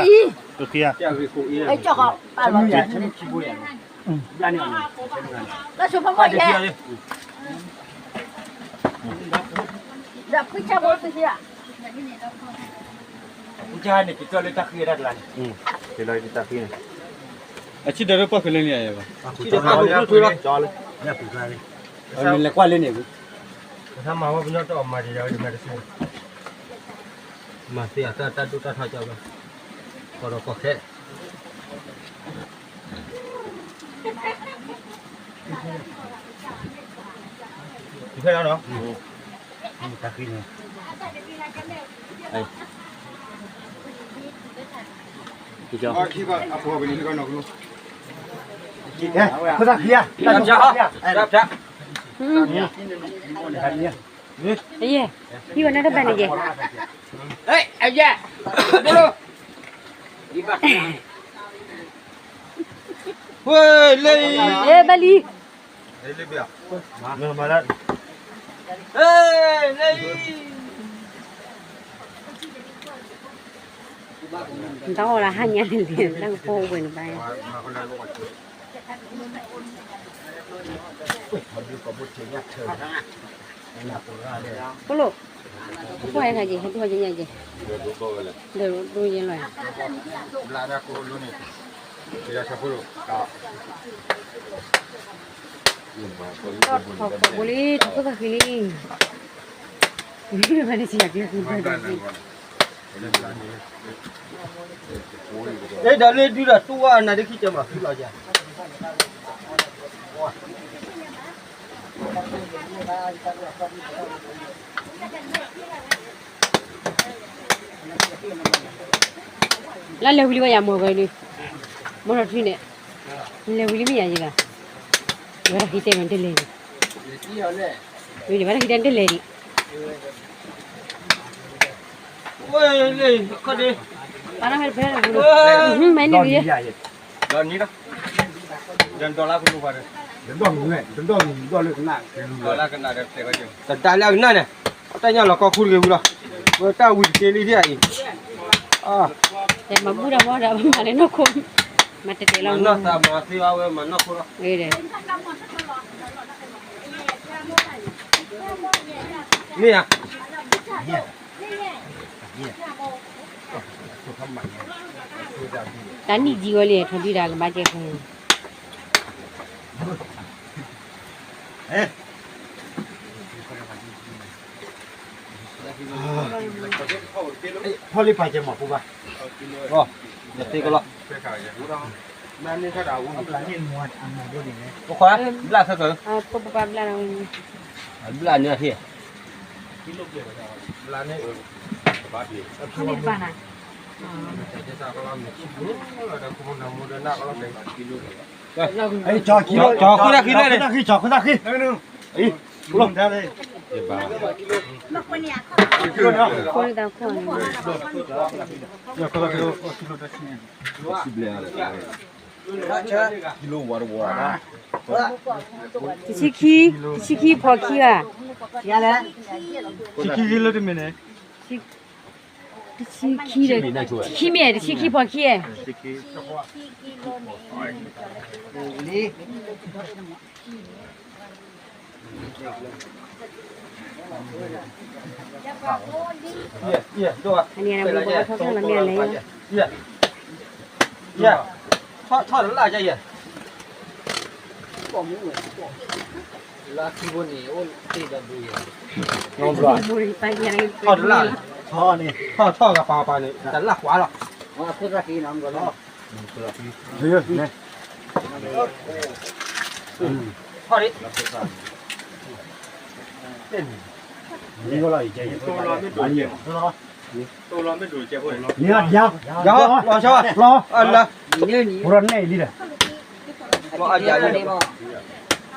အံၤ ကၠီဃီ ပၢ်လီၤ လၢစိဖးမိၢ်ယဲ ဒီးဖုဆၣ်ဖိတဟံး ဖုဆၣ်န့ၣ် က့ၤလီၤလၢတၢ်ဃံတၢ်ကျါန့ၣ် က့ၤလီၤလၢတၢ်ဃံန့ၣ် အဆံၣ်ဒီးပှၢ်ဃုာ်လၢန့ၣ်ယဘၣ် အဆံၣ်ဒီးပှၢ်ဃုာ်လၢန့ၣ် လဲၤကွၢ်လၢန့ၣ် မၤသ့အတၢ်တၢ်ဒိၣ်တၢ်ထီကၢဘၣ် ကီၢ်ဒီးကီၢ်ခဲ ဖဲလီၤနီၤ တၢ်ဃံန့ၣ် အဖိဘၣ်န့ၣ် ဖိသၣ်ခံဂၤ တၢ်ယိၤဖိသၣ်ခံဂၤ အယဲၢ် ဟံၣ်ဝဲနၢ်တဘၣ်န့ၣ်ယဲၢ် အယဲၢ် ဘိလိ ဝဲလၢအံၤ ဘၣ်လံ မၤလၢ တၢ်အီၣ်လၢဟါညါန့ၣ် တၢ်ကပီၤဝဲန့ၣ်ဘၣ် ဘိလိ ပှၤဟဲခါက့ၤ ဟဲဒိၣ်ဟဲက့ၤညါက့ၤ ဒီးဒိၣ်ယဲလီၤ ထီၣ်ခိၣ်ဘိလံ ထီၣ်ခိၣ်သၣ်ဃံလံ မ့ၢ်ဘၣ်န့ၣ်စံးယၤက့ၤ အဲ ဒီးလၢဒုဒီးတူၢ်ဝဲနၤဒ်ခံကမၤဖုလီၤယၤ လၢလဲၤဝံၤလံဝဲယၤမိၢ်ဂဲၤဒုး မိၢ်ထီၣ်ထွံန့ၣ် လဲၤဝံၤလံမ့ၢ်ယၤယံၤဘၣ် ဝဲတၢ်ခံတဲမ့ၢ်တလဲၤဒံး ဝဲတၢ်ခံတဲတလဲၤဒံး ဝဲလံ ခီဒ့ ပာ်နီၣ်ဖဲတဖဲ မ့ၢ်န့ၣ်လံ ဒီးနံၤလီၤ ဒီးလါကလိပှၤဒီး ဒီးလါကနၣ်ဒီးတဲကီး တဒါလၢအကနၣ်န့ၣ် တၢ်ညါလီၤကီၢ်ခူတဂ့ၤဝံၤလီၤ ဝဲတၢ်ဝံၤတက့ၢ်လံဒ်အံၤ, မၤဘူၣ်တၢ်မီၢ်ဒီး မၤလၢနီၢ်ခိ, မၤတဲတဲလီၤ, မၤနီၢ်သးမၤသ့အီၤဝဲ မၤနီၢ်ခိလီၤ, မ့ၢ်ဧါ, တၢ်နံၣ်ဒံဝဲလံ ထီဒုၣ်ဒါကဘၣ်ကဲဃဲ ဖီလံပာ်ကဲမၤပူၤဘၣ်, ယသ့ကလီၤ, ပခွါ, ဘျၣ်ဆၢၣ်, ပပပၢ်ဘျၣ်လီၤ, ဘျၣ်န့ၣ်ထံၣ်, ဘျၣ်န့ၣ်, ကၠီၤဃုတၢ်ဃံလၢန့ၣ်, ကၠီၤဃုတၢ်ဃံလၢန့ၣ်, တဆံခံ, တဆံခံဖီခံဧါ, တဆံခံလၢတမ့ၢ်န့ၣ်, တဆံခံ, တဆံခံမ့ၢ် တဆံခံဖီခံဧါ, အန့ၣ် ထီၣ်တလၢ်ယဲ, လၢခံဘိန့ၣ် အိၣ်တ့ၢ်ဒီးဒူယဲ, ထီၣ်တလၢ်, ထီၣ်ထီၣ်ကပၤကပၤန့ၣ် တလၢ်ကွၢ်လီၤ, ထီၣ်ဒံး, လီၤဆီ, လီၤ, ပှ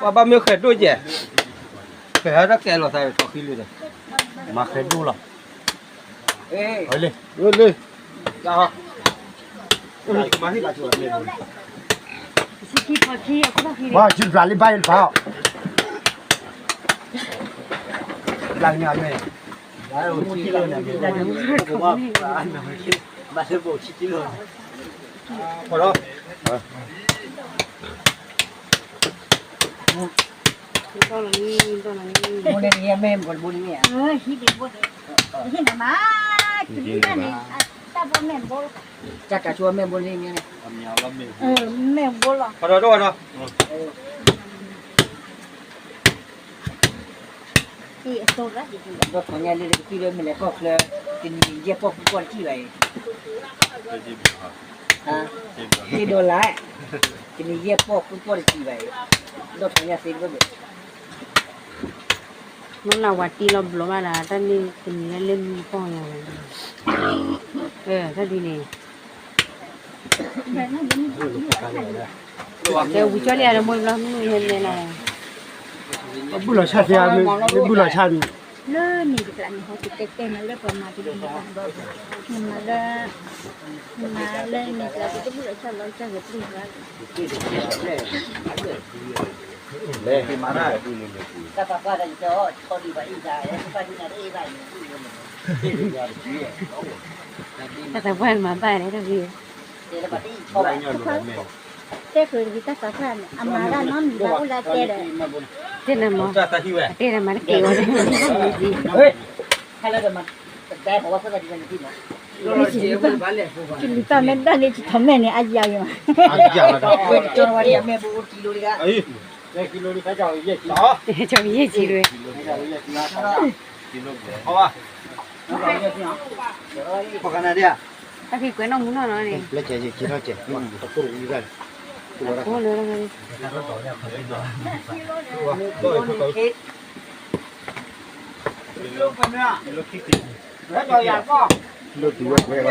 ၤဘၣ်မ့ၢ်ဃဲၤဒိၣ်ကဲ, ဃဲၤဟဲတၢ်ကဲလီၤသးထီၣ်ဃံလံဒီး, မၤဃဲၤဒိၣ်လီၤ, လၢ, ပှၤစုဘျးလံဘၣ်လီၤ, ဘျးန့ၣ်, ဘၣ်လၢဘိးဆံကံလိၤန့ၣ်, ဘိန့ၣ်မ့ၢ်ဘိန့ၣ်, ဟံးန့ၣ်မး, တၢ်ဘိန့ၣ်, တၢ်ကးဆိမဲာ်ဘိန့ၣ်မ့ၢ်န့ၣ်, မဲာ်ဘိလီၤ, ဒီးထီၣ်ညါလၢတကသံၣ်လၢ မ့ၢ်လဲၤကီၢ်ချၢ, တနံၤယဲၢ်ပီၢ်ဃုပီၢ်တကံၢ်ဘၣ်အံၤ, တ့ဒီလၢ, တနံၤယဲၢ်ပီၢ်ဃုပီၢ်တကံၢ်ဘၣ်အံၤ, ဒီးထီၣ်ညါသ့ဘၣ်, မ့ၢ်လၢဝၤတံၢ်လီၤဘျီဘၣ်ဒီး တၢ်န့ၣ်တနံၤလၢလၢမံပီၢ်ညါ, တၢ်ဒ်န့ၣ် ကဲဝံၤကၠီလံဧါ ဒီးမိၢ်ဘျီမုၢ်ဟဲလဲၣ်လီၤ, ဘူၣ်လီၤဆၣ်သ့ဧါ, မ့ၢ်ဘူၣ်လီၤဆၣ်န့ၣ်, လၢန့ၣ်တကျါန့ၣ် ဟီၣ်ခိၣ်တဲတဲမးလၢပှၤမၤတဘျီဘျီ, နမၤလၢ, နမၤလၢန့ၣ်ကျါ ပတဘူၣ်လီၤဆၣ်လီၤဆၣ်ဂ့ၤပျုၢ်ဘၣ်, တၢ်သးပှၢ်မၤဘၣ်န့ၣ်တဂ့ၤ, တဲဃုာ်တဂ့ၤတၢ်သးပှၢ်န့ၣ် အမၤတၢ်နီတမံၤဘၣ်အိၣ်လၢအတဲဒီး, တဲနၤမၤ, တဲနၤမၤတက့ၢ်ဝဲ, ကလံၤပၢ်မဲာ်ဘၣ်န့ၣ် ကထီၣ်မဲာ်န့ၣ် အယၤဂ့ၤမး, ကယဲၢ်ဆံလွဲ, တၢ်က့ၤကွဲးနီၢ်မူနီၢ်နီၢ်န့ၣ်, အိၣ်လၢ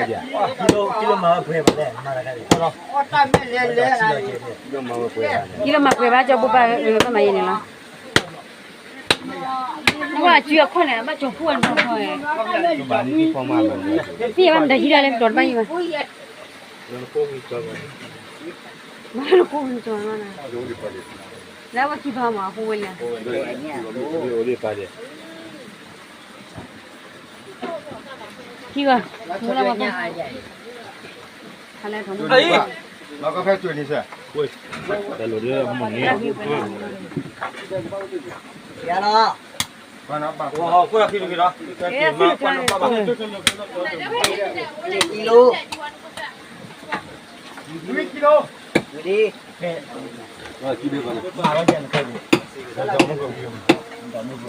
ကံလိမၤပှဲၤဘၣ်, ကံလိမၤပှဲၤဘၣ် ကၠီဘိဘၣ် ဘၣ်မၤယဲန့ၣ်လီၤ, နဘၣ်စုအခီၣ်န့ၣ် ဘၣ်ကၠီဖိအနီၢ်ခီ, သ့ၣ်ဘၣ်မတၤဟံးဒၣ်လဲၣ် ကတီၤတဘၣ်ယံၤဘၣ်, ဘၣ်နကိၢ်ကၠီနီၤ, လၢဝဲခံဖးမး အဃိဝဲလဲၣ် အိၣ်ဒံးပာ်ဒံး, အိၣ်ဒံးပာ်ဒံး, အိၣ်ဒံးပာ်ဒံး, မူလၢဝဲ, လီၤကဖဲတုၤန့ၣ်စဲ, တၢ်လိၣ်ဒ်မ့ၢ်န့ၣ်, ယၤလီၤ, ကီၢ်ခံတဂ့ၤလီၤ, ကီၢ်ခံတဂ့ၤလီၤ, ကီၢ်ခံတဂ့ၤလီၤ, ကီၢ်ခံတဂ့ၤလီၤ, ကီၢ်ခံတဂ့ၤလီၤ.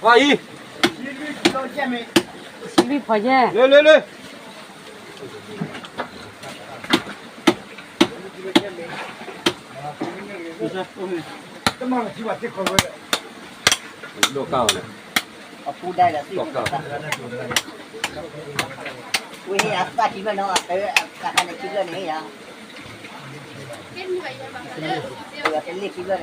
ဝါအံၤ, လွံၢ်ဖီယဲၢ်, လၢလၢလၢ ဒိၣ်ကၢ်ဝဲန့ၣ်, အပူၤဒၣ်လၢ ဒိၣ်ကၢ်, ဝဲဟ့ၣ်အသၣ်ခံဘျီနီၤ, အတၢ်ခါန့ၣ်ခံဘျီန့ၣ်ဟ့ၣ်ယၤ, တလ့ၣ်ခံဘျီန့ၣ်,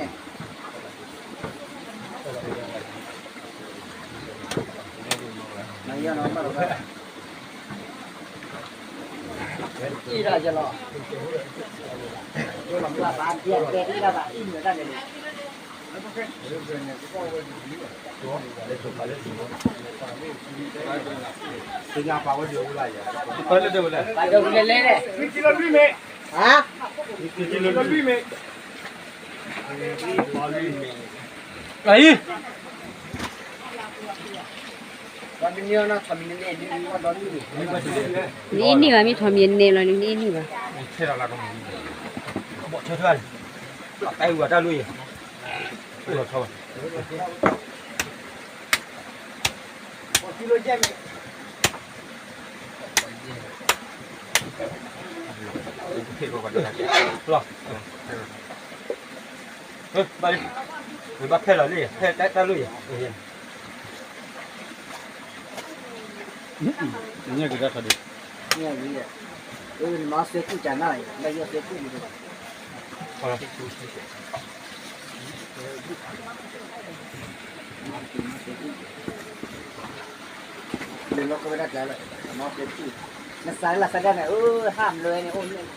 မၤယီၤနီၤဘၣ်လီၤဘၣ် အံၤဒၣ်ယလီၤ, အံၤမ့ၢ်တၢ်န့ၣ်, သ့ၣ်ညါပာ်ဝဲဒၣ်ဝဲလၢယၤ, ပာ်ဝဲဒၣ်ဝဲလဲၣ်လဲၣ်, ဟါ, အံၤ နအ့ၣ်န့ၢ်ဘၣ် မ့ၢ်ထီၣ်မံၤအနဲလီၤ နအ့ၣ်န့ၢ်ဘၣ်, ဘီၣ်ဆၢထၢၣ်, တၢ်အုၣ်ဘၣ်တၢ်လွံၢ်ယဲၢ်, ဘၣ်လံ, ဘၣ်ဖဲလီၤလံ, ဖဲတၢ်လွံၢ်ယဲၢ် ညၣ်ကဒါခါဒီး, ညၣ်ဝံၤ, အၢ နမၤစဲကူၣ်ကနၣ်, ဘၣ်ယီၢ်စဲကူၣ်န့ၣ်, နလီၤကဝဲဒၣ်ကျါလီၤ, နမၤစဲကူၣ်, နစးလၢစးဒၣ်န့ၣ် အၢ ဟးမလွဲန့ၣ် အိၣ်န့ၣ်,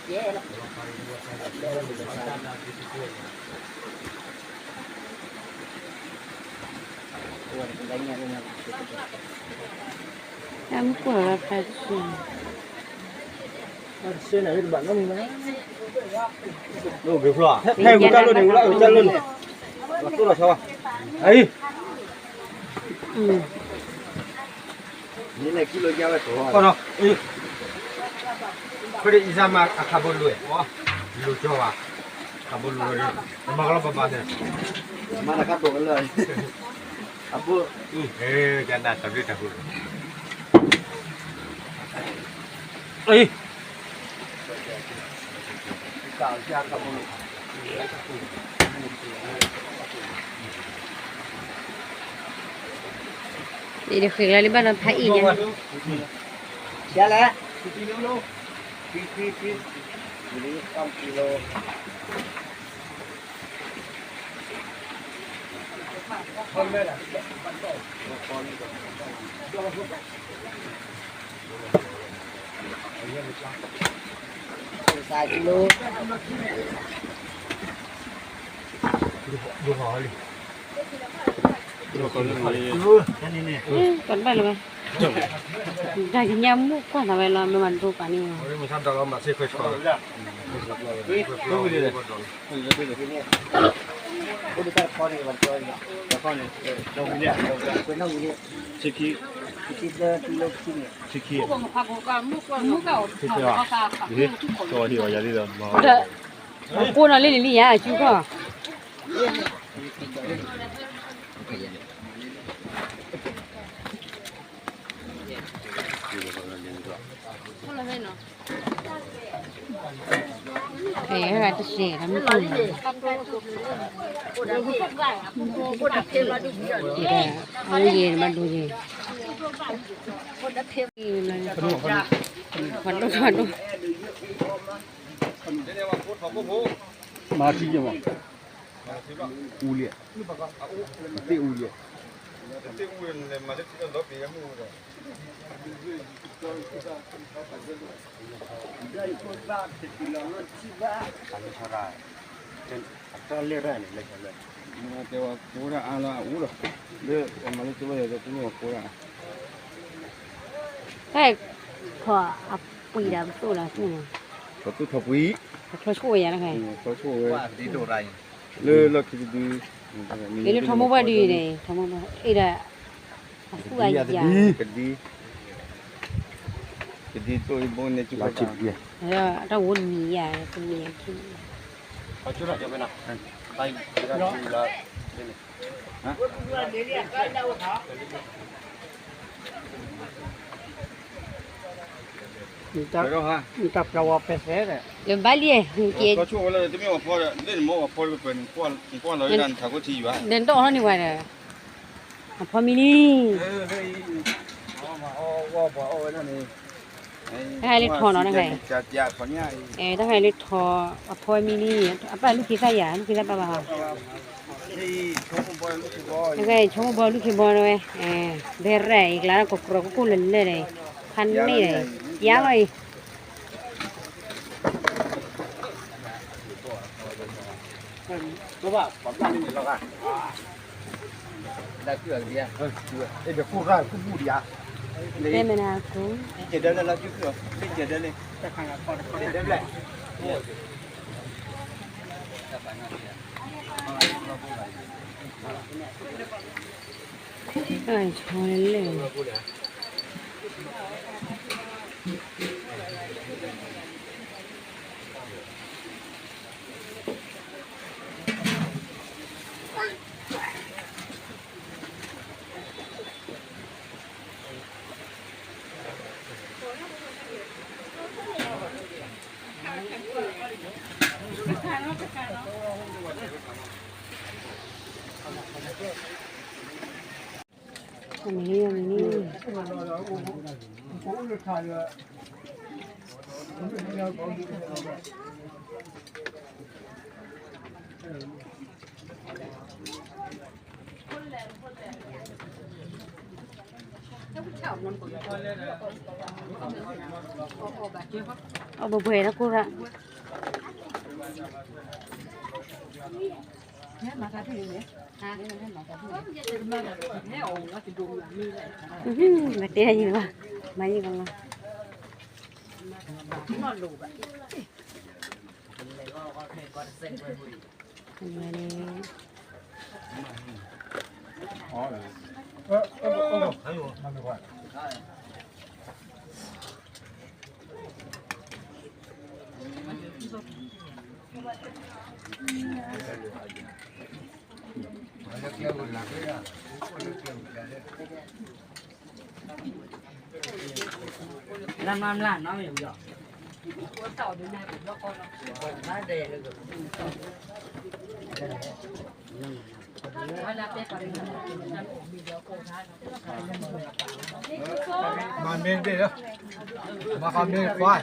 ကဲလီၤ တၢ်မုၢ်ကိၢ်လီၤဖးဆူၣ်, ဖဲဂုၤတၢ်လိၣ်န့ၣ် ဂုၤတၢ်လိၣ်န့ၣ်, လီၤတိၢ်လီၤဆီဘၣ်, အံၤ နလဲၤကံလိယါဝဲကီး, ဖဲဒၣ်အံၤစၢ်မၤအခးဘိလိၤ, လိၤကၠီဘၣ်, အခးဘိလိၤ, မၤကလီၤဘၣ်ဘၣ်န့ၣ်, မၤတၢ်ကတိၤကလၢာ်, အဘိ, ကနၣ်တၢ်ဘျုးတၢ်ဖှိၣ်, အံၤ အံၤတဃ့ကလီၤလံဘၣ်ဒီးဖးအံၤညါ, လဲၣ်, သးကံလိ, ဒိၣ်ဟီလံ, ပှၤတဘၣ်လၢၤဘၣ်, တၢ်ကညါမုၢ်ကွၢ်သးဝဲလီၤ မ့ၢ်မၤဒိၣ်ပာ်န့ၣ်, ဒီး ကိၢ်နီၣ်လံလံယၤ အစုခီၣ်, ဖဲဂၤတစဲး တၢ်မုၢ်ကိၢ်န့ၣ်, အဝဲယဲၢ်နဘၣ်ဒိယဲၢ်, ဖးဒိၣ်ဖးဒိၣ်, မၤထံက့ၤမး, အူလံ, အသ့ၣ်အူလံ, တဲဝဲကိးတၢ်အါလၢအအိၣ်ဒီး လၢအမၤလၢတဝဲဒီး တမ့ၢ်ဝဲကိးတၢ် ဖဲခီအပှံၤဒီးပသိၣ်လီၤဆူၣ်န့ၣ် ပသိၣ်ထီၣ်ပှံၤ ပချီဆိၣ်ဝဲယၤတခါ ပချီဆိၣ်ဝဲ လၢလီၢ်ခံတဒု လၢထီမိၢ်ဘၣ်ဒုန့ၣ် ထီမိၢ်ဘၣ် အဲၣ်ဒၣ် အသူၣ်အယၤ ကဒံ ကဒံတိၣ်အဘိန့ၣ် လီၤဆံးပက့ၢ် တၢ်ဝိနံၤယၤ တမံၤယၤခံ နတၢ်ပျီဝါပဲသဲဒီး ယဘၣ်လံ ကဲ နတအီၣ်ထီၣ်န့ၢ်ဝဲဒီး အဖီမံလံ တၢ်ဟဲလၢထီနီၤ တၢ်ဟဲ တၢ်ဟဲလၢထီ အဖီမံလံ အပၢ်လူၢ်ခ့သၣ်ယၤ လူၢ်ခ့သၣ်ပၢ်ဘၣ်ဟီ တၢ်ဟဲဆိကမိၣ်ဘီလူၢ်ခ့ဘီဝဲ ဘဲရဲၣ်အံၤ ကျါလၢကကြၢးကကိၢ်လၢလၢဒီး ဖးန့ၣ်ဒီး ယါလီၤအံၤ တဲမနၤအခိၣ် တၢ်ဆီလဲၣ် မ့ၢ် အီၣ်ဘှဲၣ်ဘှဲၣ်လၢကိၢ်ရၣ် မၤတၢ်ယံၤဘၣ် မၤယံၤကလီၤ မၤန့ၣ် လၢမၤမလၢ်နီၢ်မ့ၢ်ဘျီ မၤမ့ၢ်တဘ့ၣ်လၢ မၤဃီမ့ၢ်ခွါ ဒ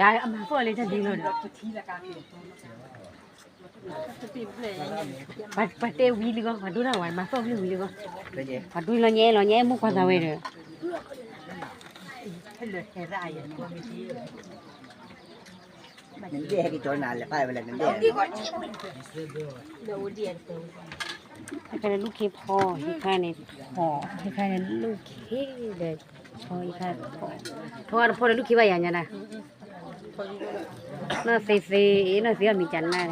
ီးအမၤသီၣ်လၢတၢ်ဒ်လီၤဒီး ပှၤတဲဝံၤလံဂီၢ် ပှၤဒိၣ်တၢ်ဝဲ မၤသီၣ်ဝံၤလံဂီၢ် ပှၤဒိၣ်လီၤညါအဲၣ်လီၤညါအဲၣ်မူခွါသးဝဲဒီး နဒဲဟဲက့ၤကၠီနၤလဲၤပၢ်ဝဲလဲၣ် နဒဲ ဟဲခါန့ၣ်လူၢ်ခ့ဖီ ဟဲခါန့ၣ်ထီ ဟဲခါန့ၣ်လူၢ်ခ့ဒီး ထီဟဲခါထီ ထီတဖီဒီးလူၢ်ခ့ဘၣ်ယၤညါဒၣ် နီၢ်သ့သ့ နီၢ်သ့အီၣ်မံၤကနၣ်န့ၣ်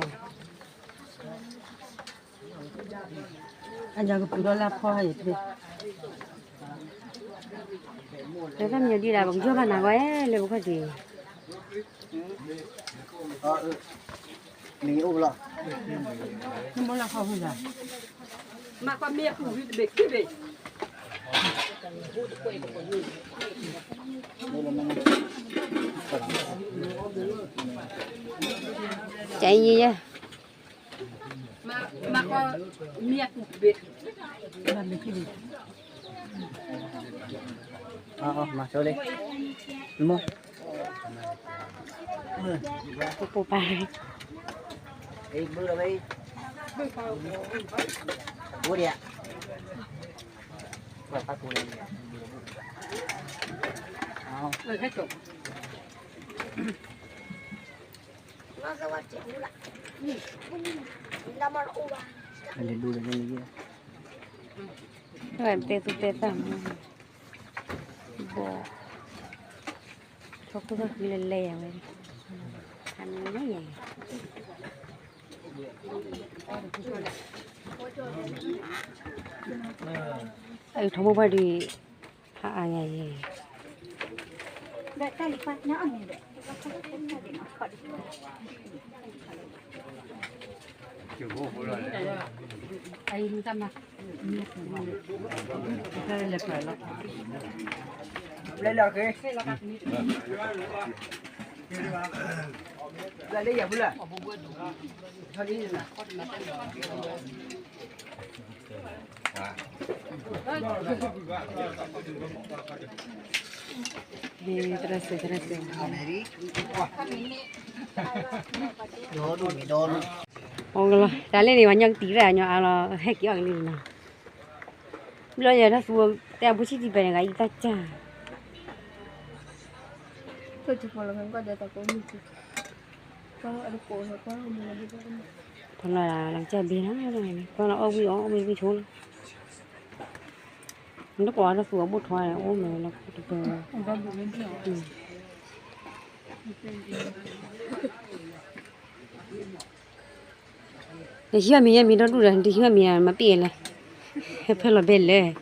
အညီကပူၤဒီးလၢဖီဟဲယတဘ့ၣ် လၢတၢ်မံၤဒ်ဒၣ် ပကယီၢ်ဘၣ်နၤဂီၢ်လၢပခီၣ်ထံး နအိၣ်လီၤ နမ့ၢ်လီၤခီၣ်ဖုဂၤ မၤကွၢ်မ့ၢ်အပူၤဝံၤတဘ့ၣ်ခံဘ့ၣ် ကဲယဲယဲ မၤကွၢ်မ့ၢ်အပူၤတဘ့ၣ် မၤမ့ၢ်ခံဘ့ၣ် မၤဆိလံ, မိၢ်, ပပၢ်, ဘိဒံး, တဲသူတဲသၣ်မး, ဘိ, ထီၣ်ခိၣ်သီၣ်ဃံလဲၤလဲၤယၤဝဲ, အမ့ၢ်ယၤ, အအုၣ်ထီၣ်မိၢ်ပှၢ်ဒုး, ဖးအါယၤယဲ, သရၣ်စၢၤ သရၣ်စၢၤ, တၢ်လၢန့ၣ် ပှၤညီကတံၤရၣ်ညီအါလီၤ ဟဲက့ၤအီၣ်ကလံၤနီၤ, ဘျီယဲၢ်ထီၣ်သူ တဲအဖိဆံးတံၢ်ပၢၢ်န့ၣ် ဂၤအံၤတၢ်ကၢ် ဖီလာ်လၢကစၢ်ဘ့ၣ်လီၤ, ဖီလာ်အီၣ်ဝံၣ်အီၣ် အီၣ်မ့ၢ်ဝံၣ်ဆိလီၤ, နတကိးအီၤတသူအဘိၣ်ထီၣ်န့ၣ် အိၣ်မ့ၢ်လီၤ, နဟံးမ့ၢ်ယဲမ့ၢ်ဒီဒူၣ်ဒီး နတဟံးမ့ၢ်မၤပ့ၢ်လဲၣ်, ဟဲဖဲလီၤဘဲလဲၣ်